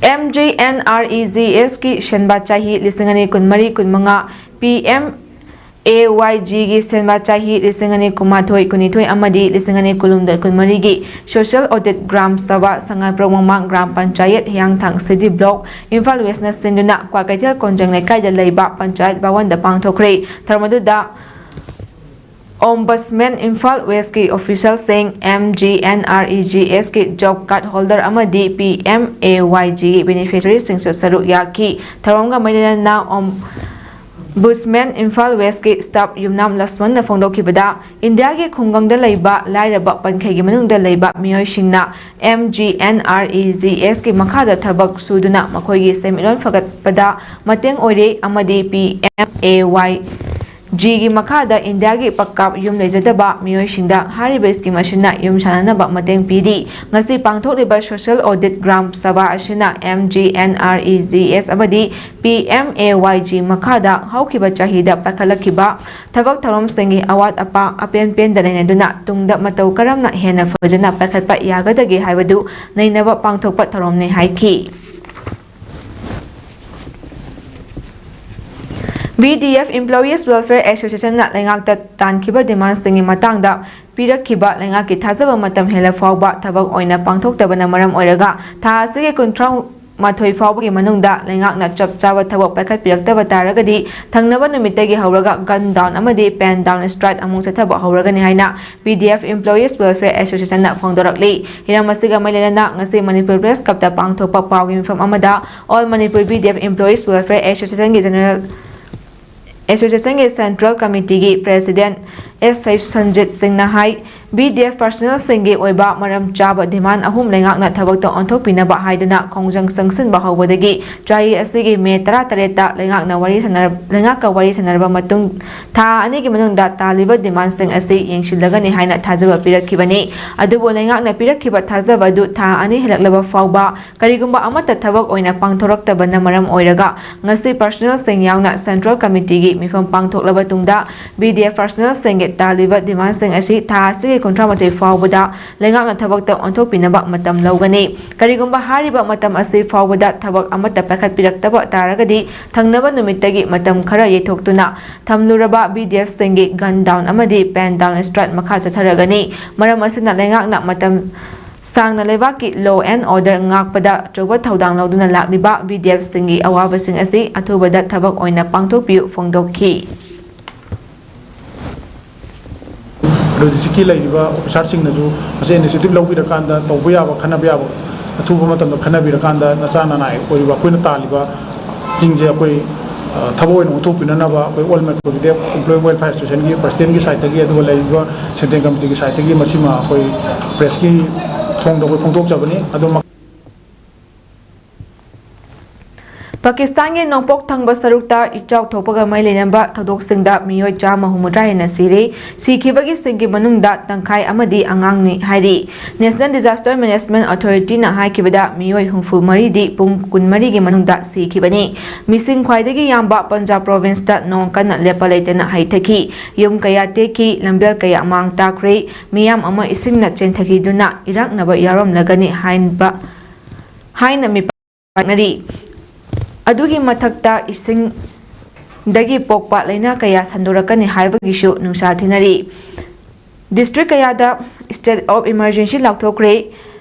MGNREGSꯀꯤ ꯁꯦꯟꯕꯥ ꯆꯍꯤ ꯂꯤꯁꯤꯡ ꯑꯅꯤ ꯀꯨꯟꯃꯔꯤ ꯀꯨꯟꯃꯉꯥ, PMAYGꯒꯤ ꯁꯦꯟꯕꯥ ꯆꯍꯤ ꯂꯤꯁꯤꯡ ꯑꯅꯤ ꯀꯨꯟꯃꯥꯊꯣꯏ ꯀꯨꯟꯅꯤꯊꯣꯏ ꯑꯃꯗꯤ ꯂꯤꯁꯤꯡ ꯑꯅꯤ ꯀꯨꯟꯍꯨꯝꯗꯣꯏ ꯀꯨꯟꯃꯔꯤꯒꯤ social audit ꯒ꯭ꯔꯥꯝ ꯁꯚꯥ ꯁꯉꯥꯏꯄ꯭ꯔꯧ ꯃꯃꯥꯡ ꯒ꯭ꯔꯥꯝ ꯄꯟꯆꯥꯌꯠ ꯍꯤꯌꯥꯡꯊꯥꯡ city block ꯏꯝꯐꯥꯜ westꯅ ꯁꯤꯟꯗꯨꯅ ꯀ꯭ꯋꯥꯀꯩꯊꯦꯜ ꯀꯣꯟꯖꯪ ꯂꯩꯀꯥꯏꯗ ꯂꯩꯕ ꯄꯟꯆꯥꯌꯠ ꯚꯋꯟꯗ ꯄꯥꯡꯊꯣꯛꯈ꯭ꯔꯦ꯫ ꯊꯧꯔꯝ ꯑꯗꯨꯗ Ombudsman Imphal westꯀꯤ officialꯁꯤꯡ, MGNREGSꯀꯤ job card holder ꯑꯃꯗꯤ PMAYGꯒꯤ beneficiaryꯁꯤꯡꯁꯨ ꯁꯔꯨꯛ ꯌꯥꯈꯤ꯫ ꯊꯧꯔꯝꯒ ꯃꯔꯤ ꯂꯩꯅꯅ Ombudsman ꯏꯝꯐꯥꯜ westꯀꯤ staff ꯌꯨꯝꯅꯥꯝ ꯂꯛꯁꯃꯟꯅ ꯐꯣꯡꯗꯣꯛꯈꯤꯕꯗ, ꯏꯟꯗꯤꯌꯥꯒꯤ ꯈꯨꯡꯒꯪꯗ ꯂꯩꯕ ꯂꯥꯏꯔꯕ ꯄꯟꯈꯩꯒꯤ ꯃꯅꯨꯡꯗ ꯂꯩꯕ ꯃꯤꯑꯣꯏꯁꯤꯡꯅ MGNREGSꯀꯤ ꯃꯈꯥꯗ ꯊꯕꯛ ꯁꯨꯗꯨꯅ ꯃꯈꯣꯏꯒꯤ ꯁꯦꯟꯃꯤꯠꯂꯣꯟ ꯐꯒꯠꯄꯗ ꯃꯇꯦꯡ ꯑꯣꯏꯔꯦ ꯑꯃꯗꯤ PMAY ꯖꯤꯒꯤ ꯃꯈꯥꯗ ꯏꯟꯗꯤꯌꯥꯒꯤ ꯄꯛꯀꯥ ꯌꯨꯝ ꯂꯩꯖꯗꯕ ꯃꯤꯑꯣꯏꯁꯤꯡꯗ ꯍꯥꯏꯔꯤꯕ scheme ꯑꯁꯤꯅ ꯌꯨꯝ ꯁꯥꯅꯅꯕ ꯃꯇꯦꯡ ꯄꯤꯔꯤ꯫ ꯉꯁꯤ ꯄꯥꯡꯊꯣꯛꯂꯤꯕ social audit ꯒ꯭ꯔꯥꯝ ꯁꯚꯥ ꯑꯁꯤꯅ MGNREGS ꯑꯃꯗꯤ PMAYG ꯃꯈꯥꯗ ꯍꯧꯈꯤꯕ ꯆꯍꯤꯗ ꯄꯥꯏꯈꯠꯂꯛꯈꯤꯕ ꯊꯕꯛ ꯊꯧꯔꯝꯁꯤꯡꯒꯤ ꯑꯋꯥꯠ ꯑꯄꯥ ꯑꯄꯦꯟ ꯄꯦꯟꯗ ꯅꯩꯅꯗꯨꯅ ꯇꯨꯡꯗ ꯃꯇꯧ ꯀꯔꯝꯅ ꯍꯦꯟꯅ ꯐꯖꯅ ꯄꯥꯏꯈꯠꯄ ꯌꯥꯒꯗꯒꯦ ꯍꯥꯏꯕꯗꯨ ꯅꯩꯅꯕ ꯄꯥꯡꯊꯣꯛꯄ ꯊꯧꯔꯝꯅꯤ ꯍꯥꯏꯈꯤ꯫ VDF Employees Welfare Associationꯅ ꯂꯩꯉꯥꯛꯇ ꯇꯥꯟꯈꯤꯕ demandꯁꯤꯡꯒꯤ ꯃꯇꯥꯡꯗ ꯄꯤꯔꯛꯈꯤꯕ ꯂꯩꯉꯥꯛꯀꯤ ꯊꯥꯖꯕ ꯃꯇꯝ ꯍꯦꯜꯂ ꯐꯥꯎꯕ ꯊꯕꯛ ꯑꯣꯏꯅ ꯄꯥꯡꯊꯣꯛꯇꯕꯅ ꯃꯔꯝ ꯑꯣꯏꯔꯒ ꯊꯥ ꯑꯁꯤꯒꯤ ꯀꯨꯟꯊ꯭ꯔꯥ ꯃꯥꯊꯣꯏ ꯐꯥꯎꯕꯒꯤ ꯃꯅꯨꯡꯗ ꯂꯩꯉꯥꯛꯅ ꯆꯞ ꯆꯥꯕ ꯊꯕꯛ ꯄꯥꯏꯈꯠꯄꯤꯔꯛꯇꯕ ꯇꯥꯔꯒꯗꯤ ꯊꯪꯅꯕ ꯅꯨꯃꯤꯠꯇꯒꯤ ꯍꯧꯔꯒ gun down ꯑꯃꯗꯤ pen down strike ꯑꯃꯨꯛ ꯆꯠꯊꯕ ꯍꯧꯔꯒꯅꯤ ꯍꯥꯏꯅ P D F Employees Welfare Association ꯅ ꯐꯣꯡꯗꯣꯔꯛꯂꯤ꯫ ꯍꯤꯔꯝ ꯑꯁꯤꯒ ꯃꯔꯤ ꯂꯩꯅꯅ ꯉꯁꯤ Manipur Press Club ꯇ ꯄꯥꯡꯊꯣꯛꯄ ꯄꯥꯎꯒꯤ ꯃꯤꯐꯝ ꯑꯃꯗ All Manipur P D F Employees Welfare Association ꯒꯤ General Association ꯒꯤ Central Committee ꯒꯤ President S H ꯁꯟꯖꯤꯠ ꯁꯤꯡꯅ ꯍꯥꯏ, P D F personnel ꯁꯤꯡꯒꯤ ꯑꯣꯏꯕ ꯃꯔꯝ ꯆꯥꯕ demand ꯑꯍꯨꯝ ꯂꯩꯉꯥꯛꯅ ꯊꯕꯛꯇ ꯑꯣꯟꯊꯣꯛꯄꯤꯅꯕ ꯍꯥꯏꯗꯨꯅ ꯈꯣꯡꯖꯪ ꯆꯪꯁꯤꯟꯕ ꯍꯧꯕꯗꯒꯤ ꯆꯍꯤ ꯑꯁꯤꯒꯤ May ꯇꯔꯥꯇꯔꯦꯠꯇ ꯂꯩꯉꯥꯛꯅ ꯋꯥꯔꯤ ꯁꯥꯟꯅꯔ-, ꯂꯩꯉꯥꯛꯀ ꯋꯥꯔꯤ ꯁꯥꯟꯅꯔꯕ ꯃꯇꯨꯡ ꯊꯥ ꯑꯅꯤꯒꯤ ꯃꯅꯨꯡꯗ ꯇꯥꯜꯂꯤꯕ demand ꯁꯤꯡ ꯑꯁꯤ ꯌꯦꯡꯁꯤꯜꯂꯒꯅꯤ ꯍꯥꯏꯅ ꯊꯥꯖꯕ ꯄꯤꯔꯛꯈꯤꯕꯅꯤ꯫ ꯑꯗꯨꯕꯨ ꯂꯩꯉꯥꯛꯅ ꯄꯤꯔꯛꯈꯤꯕ ꯊꯥꯖꯕ ꯑꯗꯨ ꯊꯥ ꯑꯅꯤ ꯍꯦꯜꯂꯛꯂꯕ ꯐꯥꯎꯕ ꯀꯔꯤꯒꯨꯝꯕ ꯑꯃꯠꯇ ꯊꯕꯛ ꯑꯣꯏꯅ ꯄꯥꯡꯊꯣꯔꯛꯇꯕꯅ ꯃꯔꯝ ꯑꯣꯏꯔꯒ ꯉꯁꯤ personnel ꯁꯤꯡ ꯌꯥꯎꯅ Central Committee ꯒꯤ ꯃꯤꯐꯝ ꯄꯥꯡꯊꯣꯛꯂꯕ ꯇꯨꯡꯗ P D F personnel ꯁꯤꯡꯒꯤ ꯇꯥꯜꯂꯤꯕ demand ꯁꯤꯡ ꯑꯁꯤ ꯊꯥ ꯑꯁꯤꯒꯤ ꯀꯨꯟꯊ꯭ꯔꯥ ꯃꯥꯊꯣꯏ ꯐꯥꯎꯕꯗ ꯂꯩꯉꯥꯛꯅ ꯊꯕꯛꯇ ꯑꯣꯟꯊꯣꯛꯄꯤꯅꯕ ꯃꯇꯝ ꯂꯧꯒꯅꯤ꯫ ꯀꯔꯤꯒꯨꯝꯕ ꯍꯥꯏꯔꯤꯕ ꯃꯇꯝ ꯑꯁꯤ ꯐꯥꯎꯕꯗ ꯊꯕꯛ ꯑꯃꯠꯇ ꯄꯥꯏꯈꯠꯄꯤꯔꯛꯇꯕ ꯇꯥꯔꯒꯗꯤ ꯊꯪꯅꯕ ꯅꯨꯃꯤꯠꯇꯒꯤ ꯃꯇꯝ ꯈꯔ ꯌꯩꯊꯣꯛꯇꯨꯅ ꯊꯝꯂꯨꯔꯕ P D F ꯁꯤꯡꯒꯤ gun down ꯑꯃꯗꯤ pen down strike ꯃꯈꯥ ꯆꯠꯊꯔꯒꯅꯤ꯫ ꯃꯔꯝ ꯑꯁꯤꯅ ꯂꯩꯉꯥꯛꯅ ꯃꯇꯝ ꯁꯥꯡꯅ ꯂꯩꯕꯥꯛꯀꯤ law and order ꯉꯥꯛꯄꯗ ꯑꯆꯧꯕ ꯊꯧꯗꯥꯡ ꯂꯧꯗꯨꯅ ꯂꯥꯛꯂꯤꯕ P D F ꯁꯤꯡꯒꯤ ꯑꯋꯥꯕꯁꯤꯡ ꯑꯁꯤ ꯑꯊꯨꯕꯗ ꯊꯕꯛ ꯑꯣꯏꯅ ꯄꯥꯡꯊꯣꯛꯄꯤꯌꯨ ꯐꯣꯡꯗꯣꯛꯈꯤ꯫ ꯑꯗꯨ ꯗꯤꯁꯇ꯭ꯔꯤꯛꯀꯤ ꯂꯩꯔꯤꯕ ꯑꯣꯐꯤꯁꯥꯔꯁꯤꯡꯅꯁꯨ ꯃꯁꯤ initiative ꯂꯧꯕꯤꯔꯀꯥꯟꯗ ꯇꯧꯕ ꯌꯥꯕ, ꯈꯟꯅꯕ ꯌꯥꯕ, ꯑꯊꯨꯕ ꯃꯇꯝꯗ ꯈꯟꯅꯕꯤꯔꯀꯥꯟꯗ ꯅꯆꯥ ꯅꯅꯥꯏ ꯑꯣꯏꯔꯤꯕ ꯑꯩꯈꯣꯏꯅ ꯇꯥꯜꯂꯤꯕ ꯁꯤꯡꯁꯦ ꯑꯩꯈꯣꯏ, ꯑ, ꯊꯕꯛ ꯑꯣꯏꯅ ꯑꯣꯟꯊꯣꯛꯄꯤꯅꯅꯕ ꯑꯩꯈꯣꯏ All Manipur Employee Welfare Association ꯒꯤ President ꯀꯤ side ꯇꯒꯤ, ꯑꯗꯨꯒ ꯂꯩꯔꯤꯕ Central Committee ꯒꯤ side ꯇꯒꯤ ꯃꯁꯤꯃ ꯑꯩꯈꯣꯏ press ꯀꯤ ꯊꯣꯡꯗ ꯑꯩꯈꯣꯏ ꯐꯣꯡꯗꯣꯛꯆꯕꯅꯤ꯫ ꯑꯗꯨ ꯄꯥꯀꯤꯁꯇꯥꯟꯒꯤ ꯅꯣꯡꯄꯣꯛ ꯊꯪꯕ ꯁꯔꯨꯛꯇ ꯏꯆꯥꯎ ꯊꯣꯛꯄꯒ ꯃꯔꯤ ꯂꯩꯅꯕ ꯊꯧꯗꯣꯛꯁꯤꯡꯗ ꯃꯤꯑꯣꯏ ꯆꯥꯝꯃ ꯍꯨꯝꯐꯨꯇꯔꯥ ꯍꯦꯟꯅ ꯁꯤꯔꯦ꯫ ꯁꯤꯈꯤꯕꯒꯤꯁꯤꯡꯒꯤ ꯃꯅꯨꯡꯗ ꯇꯪꯈꯥꯏ ꯑꯃꯗꯤ ꯑꯉꯥꯡꯅꯤ ꯍꯥꯏꯔꯤ꯫ National Disaster Management Authority ꯅ ꯍꯥꯏꯈꯤꯕꯗ ꯃꯤꯑꯣꯏ ꯍꯨꯝꯐꯨ ꯃꯔꯤꯗꯤ ꯄꯨꯡ ꯀꯨꯟꯃꯔꯤꯒꯤ ꯃꯅꯨꯡꯗ ꯁꯤꯈꯤꯕꯅꯤ꯫ ꯃꯤꯁꯤꯡ ꯈ꯭ꯋꯥꯏꯗꯒꯤ ꯌꯥꯝꯕ ꯄꯟꯖꯥꯕ province ꯇ ꯅꯣꯡ ꯀꯟꯅ ꯂꯦꯞꯄ ꯂꯩꯇꯅ ꯍꯩꯊꯈꯤ꯫ ꯌꯨꯝ ꯀꯌꯥ ꯇꯦꯛꯈꯤ, ꯂꯝꯕꯦꯜ ꯀꯌꯥ ꯃꯥꯡ ꯇꯥꯛꯈ꯭ꯔꯦ꯫ ꯃꯤꯌꯥꯝ ꯑꯃ ꯏꯁꯤꯡꯅ ꯆꯦꯟꯊꯈꯤꯗꯨꯅ ꯏꯔꯥꯛꯅꯕ ꯌꯥꯎꯔꯝꯂꯒꯅꯤ ꯍꯥꯏꯕ, ꯍꯥꯏꯅ ꯃꯤꯄꯥ ꯄꯥꯛꯅꯔꯤ꯫ ꯑꯗꯨꯒꯤ ꯃꯊꯛꯇ ꯏꯁꯤꯡꯗꯒꯤ ꯄꯣꯛꯄ ꯂꯥꯏꯅꯥ ꯀꯌꯥ ꯁꯟꯗꯣꯔꯛꯀꯅꯤ ꯍꯥꯏꯕꯒꯤꯁꯨ ꯅꯨꯡꯁꯥ ꯊꯤꯅꯔꯤ꯫ ꯗꯤꯁꯇ꯭ꯔꯤꯛ ꯀꯌꯥꯗ state of emergency ꯂꯥꯎꯊꯣꯛꯈ꯭ꯔꯦ꯫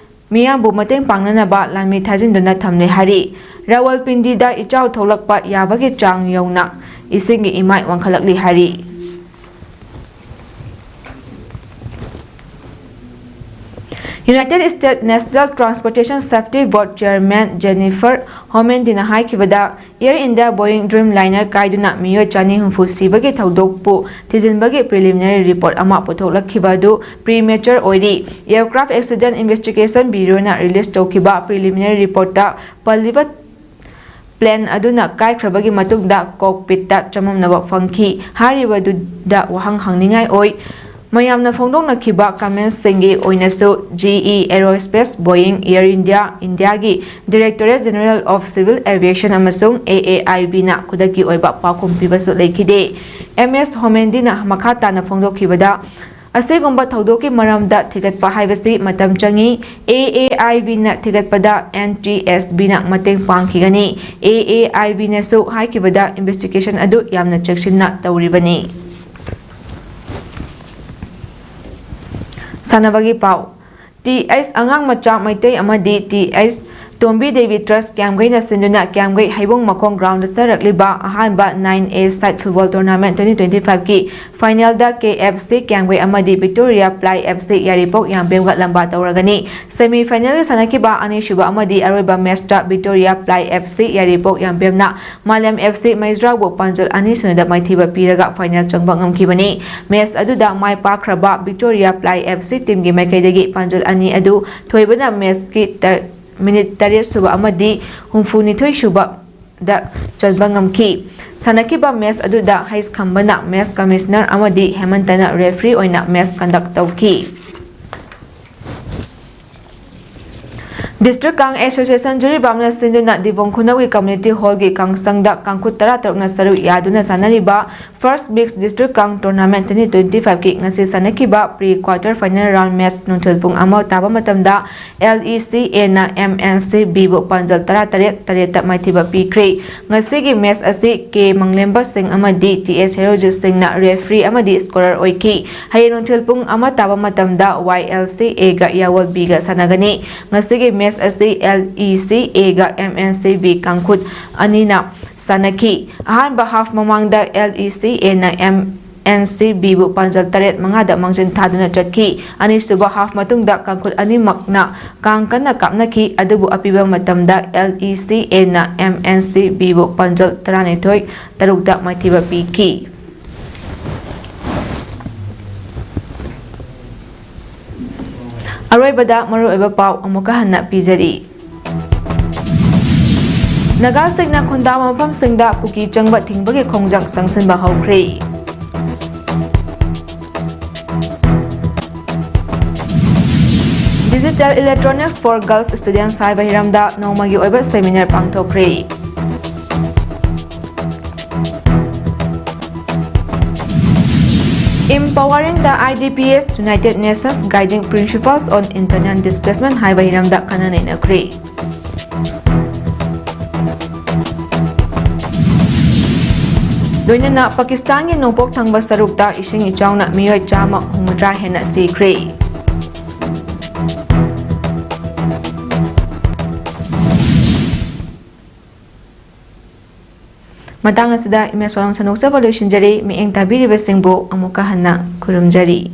ꯃꯤꯌꯥꯝꯕꯨ ꯃꯇꯦꯡ ꯄꯥꯡꯅꯅꯕ ꯂꯥꯟꯃꯤ ꯊꯥꯖꯤꯟꯗꯨꯅ ꯊꯝꯂꯦ ꯍꯥꯏꯔꯤ꯫ ꯔꯥꯋꯜꯄꯤꯟꯗꯤꯗ ꯏꯆꯥꯎ ꯊꯣꯛꯂꯛꯄ ꯌꯥꯕꯒꯤ ꯆꯥꯡ ꯌꯧꯅ ꯏꯁꯤꯡꯒꯤ ꯏꯃꯥꯏ ꯋꯥꯡꯈꯠꯂꯛꯂꯤ ꯍꯥꯏꯔꯤ꯫ United States National Transportation Safety Board Chairman Jennifer Homendyꯅ ꯍꯥꯏꯈꯤꯕꯗ, Air India Boeing Dreamliner ꯀꯥꯏꯗꯨꯅ ꯃꯤꯑꯣꯏ ꯆꯅꯤ ꯍꯨꯝꯐꯨ ꯁꯤꯕꯒꯤ ꯊꯧꯗꯣꯛꯄꯨ ꯊꯤꯖꯤꯟꯕꯒꯤ preliminary report ꯑꯃ ꯄꯨꯊꯣꯛꯂꯛꯈꯤꯕ ꯑꯗꯨ premature ꯑꯣꯏꯔꯤ꯫ Aircraft Accident Investigation Bureauꯅ release ꯇꯧꯈꯤꯕ preliminary reportꯇ ꯄꯜꯂꯤꯕ plane ꯑꯗꯨꯅ ꯀꯥꯏꯈ꯭ꯔꯕꯒꯤ ꯃꯇꯨꯡꯗ cockpitꯇ ꯆꯃꯝꯅꯕ ꯐꯪꯈꯤ꯫ ꯍꯥꯏꯔꯤꯕꯗꯨꯗ ꯋꯥꯍꯪ ꯍꯪꯅꯤꯡꯉꯥꯏ ꯑꯣꯏ꯫ ꯃꯌꯥꯝꯅ ꯐꯣꯡꯗꯣꯛꯅꯈꯤꯕ commentꯁꯤꯡꯒꯤ ꯑꯣꯏꯅꯁꯨ, GE Aerospace, Boeing, Air India, ꯏꯟꯗꯤꯌꯥꯒꯤ Directorate General of Civil Aviation ꯑꯃꯁꯨꯡ AAIBꯅ ꯈꯨꯗꯛꯀꯤ ꯑꯣꯏꯕ ꯄꯥꯎꯈꯨꯝ ꯄꯤꯕꯁꯨ ꯂꯩꯈꯤꯗꯦ꯫ MS Homendyꯅ ꯃꯈꯥ ꯇꯥꯅ ꯐꯣꯡꯗꯣꯛꯈꯤꯕꯗ, ꯑꯁꯤꯒꯨꯝꯕ ꯊꯧꯗꯣꯛꯀꯤ ꯃꯔꯝꯗ ꯊꯤꯒꯠꯄ ꯍꯥꯏꯕꯁꯤ ꯃꯇꯝ ꯆꯪꯏ꯫ AAIBꯅ ꯊꯤꯒꯠꯄꯗ NTSBꯅ ꯃꯇꯦꯡ ꯄꯥꯡꯈꯤꯒꯅꯤ꯫ AAIBꯅꯁꯨ ꯍꯥꯏꯈꯤꯕꯗ investigation ꯑꯗꯨ ꯌꯥꯝꯅ ꯆꯦꯛꯁꯤꯟꯅ ꯇꯧꯔꯤꯕꯅꯤ꯫ ꯁꯥꯟꯅꯕꯒꯤ ꯄꯥꯎ꯫ th ꯑꯉꯥꯡ ꯃꯆꯥ ꯃꯩꯇꯩ ꯑꯃꯗꯤ th ꯇꯣꯝꯕꯤ ꯗꯦꯕꯤ ꯇ꯭ꯔꯁ ꯀ꯭ꯌꯥꯝꯒꯩꯅ ꯁꯤꯟꯗꯨꯅ ꯀ꯭ꯌꯥꯝꯒꯩ ꯍꯩꯕꯣꯡ ꯃꯈꯣꯡ ꯒ꯭ꯔꯥꯎꯟꯗ ꯆꯠꯊꯔꯛꯂꯤꯕ ꯑꯍꯥꯟꯕ nine A side football tournament twenty twenty fiveꯀꯤ finalꯗ KFC ꯀ꯭ꯌꯥꯝꯒꯩ ꯑꯃꯗꯤ Victoria Ply FC ꯌꯥꯏꯔꯤꯄꯣꯛ ꯌꯥꯝꯕꯦꯝꯒ ꯂꯝꯕꯥ ꯇꯧꯔꯒꯅꯤ꯫ Semi finalꯒ ꯁꯥꯟꯅꯈꯤꯕ ꯑꯅꯤꯁꯨꯕ ꯑꯃꯗꯤ ꯑꯔꯣꯏꯕ matchꯇ Victoria Ply FC ꯌꯥꯏꯔꯤꯄꯣꯛ ꯌꯥꯝꯕꯦꯝꯅ ꯃꯥꯂꯦꯝ FC ꯃꯩꯖ꯭ꯔꯥꯎꯕꯨ ꯄꯥꯟꯖꯜ ꯑꯅꯤ ꯁꯨꯅꯗ ꯃꯥꯏꯊꯤꯕ ꯄꯤꯔꯒ final ꯆꯪꯕ ꯉꯝꯈꯤꯕꯅꯤ꯫ Match ꯑꯗꯨꯗ ꯃꯥꯏ ꯄꯥꯛꯈ꯭ꯔꯕ Victoria Ply FC teamꯒꯤ ꯃꯥꯏꯀꯩꯗꯒꯤ ꯄꯥꯟꯖꯜ ꯑꯅꯤ ꯑꯗꯨ ꯊꯣꯏꯕꯅ matchꯀꯤ ꯇꯔ-, minute ꯇꯔꯦꯠ ꯁꯨꯕ ꯑꯃꯗꯤ ꯍꯨꯝꯐꯨ ꯅꯤꯊꯣꯏ ꯁꯨꯕꯗ ꯆꯟꯕ ꯉꯝꯈꯤ꯫ ꯁꯥꯟꯅꯈꯤꯕ match ꯑꯗꯨꯗ ꯍꯩꯁ ꯈꯝꯕꯅ match commissioner ꯑꯃꯗꯤ ꯍꯦꯃꯟꯇꯅ referee ꯑꯣꯏꯅ match conduct ꯇꯧꯈꯤ꯫ District Kang Association ꯖꯤꯔꯤꯕꯥꯝꯅ ꯁꯤꯟꯗꯨꯅ ꯗꯤꯕꯣꯡ ꯈꯨꯅꯧꯒꯤ Community Hall ꯒꯤ ꯀꯥꯡꯁꯪꯗ ꯀꯥꯡꯈꯨꯠ ꯇꯔꯥ ꯇꯔꯨꯛꯅ ꯁꯔꯨꯛ ꯌꯥꯗꯨꯅ ꯁꯥꯟꯅꯔꯤꯕ First Mix District Kang Tournament twenty twenty five ꯀꯤ ꯉꯁꯤ ꯁꯥꯟꯅꯈꯤꯕ pre quarter final round match ꯅꯨꯡꯊꯤꯜ ꯄꯨꯡ ꯑꯃ ꯇꯥꯕ ꯃꯇꯝꯗ L E C A ꯅ M N C B ꯕꯨ ꯄꯥꯟꯖꯜ ꯇꯔꯥ ꯇꯔꯦꯠ, ꯇꯔꯦꯠꯇ ꯃꯥꯏꯊꯤꯕ ꯄꯤꯈ꯭ꯔꯦ꯫ ꯉꯁꯤꯒꯤ match ꯑꯁꯤ K ꯃꯪꯂꯦꯝꯕ ꯁꯤꯡ ꯑꯃꯗꯤ T S ꯍꯦꯔꯣꯖꯤꯠ ꯁꯤꯡꯅ referee ꯑꯃꯗꯤ scorer ꯑꯣꯏꯈꯤ꯫ ꯍꯌꯦꯡ ꯅꯨꯡꯊꯤꯜ ꯄꯨꯡ ꯑꯃ ꯇꯥꯕ ꯃꯇꯝꯗ Y L C A ꯒ ꯌꯥꯋꯜ B ꯒ ꯁꯥꯟꯅꯒꯅꯤ꯫ ꯉꯁꯤꯒꯤ match ꯑꯁꯤ L E C A ꯒ M N C B ꯀꯥꯡꯈꯨꯠ ꯑꯅꯤꯅ ꯁꯥꯟꯅꯈꯤ꯫ ꯑꯍꯥꯟꯕ half ꯃꯃꯥꯡꯗ L E C A ꯅ M N C B ꯕꯨ ꯄꯥꯟꯖꯜ ꯇꯔꯦꯠ, ꯃꯉꯥꯗ ꯃꯥꯡꯖꯤꯟ ꯊꯥꯗꯨꯅ ꯆꯠꯈꯤ꯫ ꯑꯅꯤꯁꯨꯕ half ꯃꯇꯨꯡꯗ ꯀꯥꯡꯈꯨꯠ ꯑꯅꯤꯃꯛꯅ ꯀꯥꯡ ꯀꯟꯅ ꯀꯥꯞꯅꯈꯤ, ꯑꯗꯨꯕꯨ ꯑꯄꯤꯕ ꯃꯇꯝꯗ L E C A ꯅ M N C B ꯕꯨ ꯄꯥꯟꯖꯜ ꯇꯔꯥꯅꯤꯊꯣꯏ, ꯇꯔꯨꯛꯇ ꯃꯥꯏꯊꯤꯕ ꯄꯤꯈꯤ꯫ ꯑꯔꯣꯏꯕꯗ ꯃꯔꯨꯑꯣꯏꯕ ꯄꯥꯎ ꯑꯃꯨꯛꯀ ꯍꯟꯅ ꯄꯤꯖꯔꯤ꯫ ꯅꯥꯒꯥꯁꯤꯡꯅ ꯈꯨꯟꯗꯥꯕ ꯃꯐꯝꯁꯤꯡꯗ ꯀꯨꯀꯤ ꯆꯪꯕ ꯊꯤꯡꯕꯒꯤ ꯈꯣꯡꯖꯪ ꯆꯪꯁꯤꯟꯕ ꯍꯧꯈ꯭ꯔꯦ꯫ Digital Electronics for Girls Students ꯍꯥꯏꯕ ꯍꯤꯔꯝꯗ ꯅꯣꯡꯃꯒꯤ ꯑꯣꯏꯕ seminar ꯄꯥꯡꯊꯣꯛꯈ꯭ꯔꯦ꯫ Empowering the I D Ps, United Nations Guiding Principles on Internal Displacement ꯍꯥꯏꯕ ꯍꯤꯔꯝꯗ ꯈꯟꯅ ꯅꯩꯅꯈ꯭ꯔꯦ꯫ ꯂꯣꯏꯅꯅ ꯄꯥꯀꯤꯁꯇꯥꯟꯒꯤ ꯅꯣꯡꯄꯣꯛ ꯊꯪꯕ ꯁꯔꯨꯛꯇ ꯏꯁꯤꯡ ꯏꯆꯥꯎꯅ ꯃꯤꯑꯣꯏ ꯆꯥꯝꯃ ꯍꯨꯝꯐꯨꯇꯔꯥ ꯍꯦꯟꯅ ꯁꯤꯈ꯭ꯔꯦ꯫ ꯃꯇꯥꯡ ꯑꯁꯤꯗ ꯏꯃꯦꯖ ꯋꯥꯔꯣꯜ ꯁꯟꯗꯣꯛꯆꯕ ꯂꯣꯏꯁꯤꯟꯖꯔꯤ꯫ ꯃꯤꯠꯌꯦꯡ ꯇꯥꯕꯤꯔꯤꯕꯁꯤꯡꯕꯨ ꯑꯃꯨꯛꯀ ꯍꯟꯅ ꯈꯨꯔꯨꯝꯖꯔꯤ꯫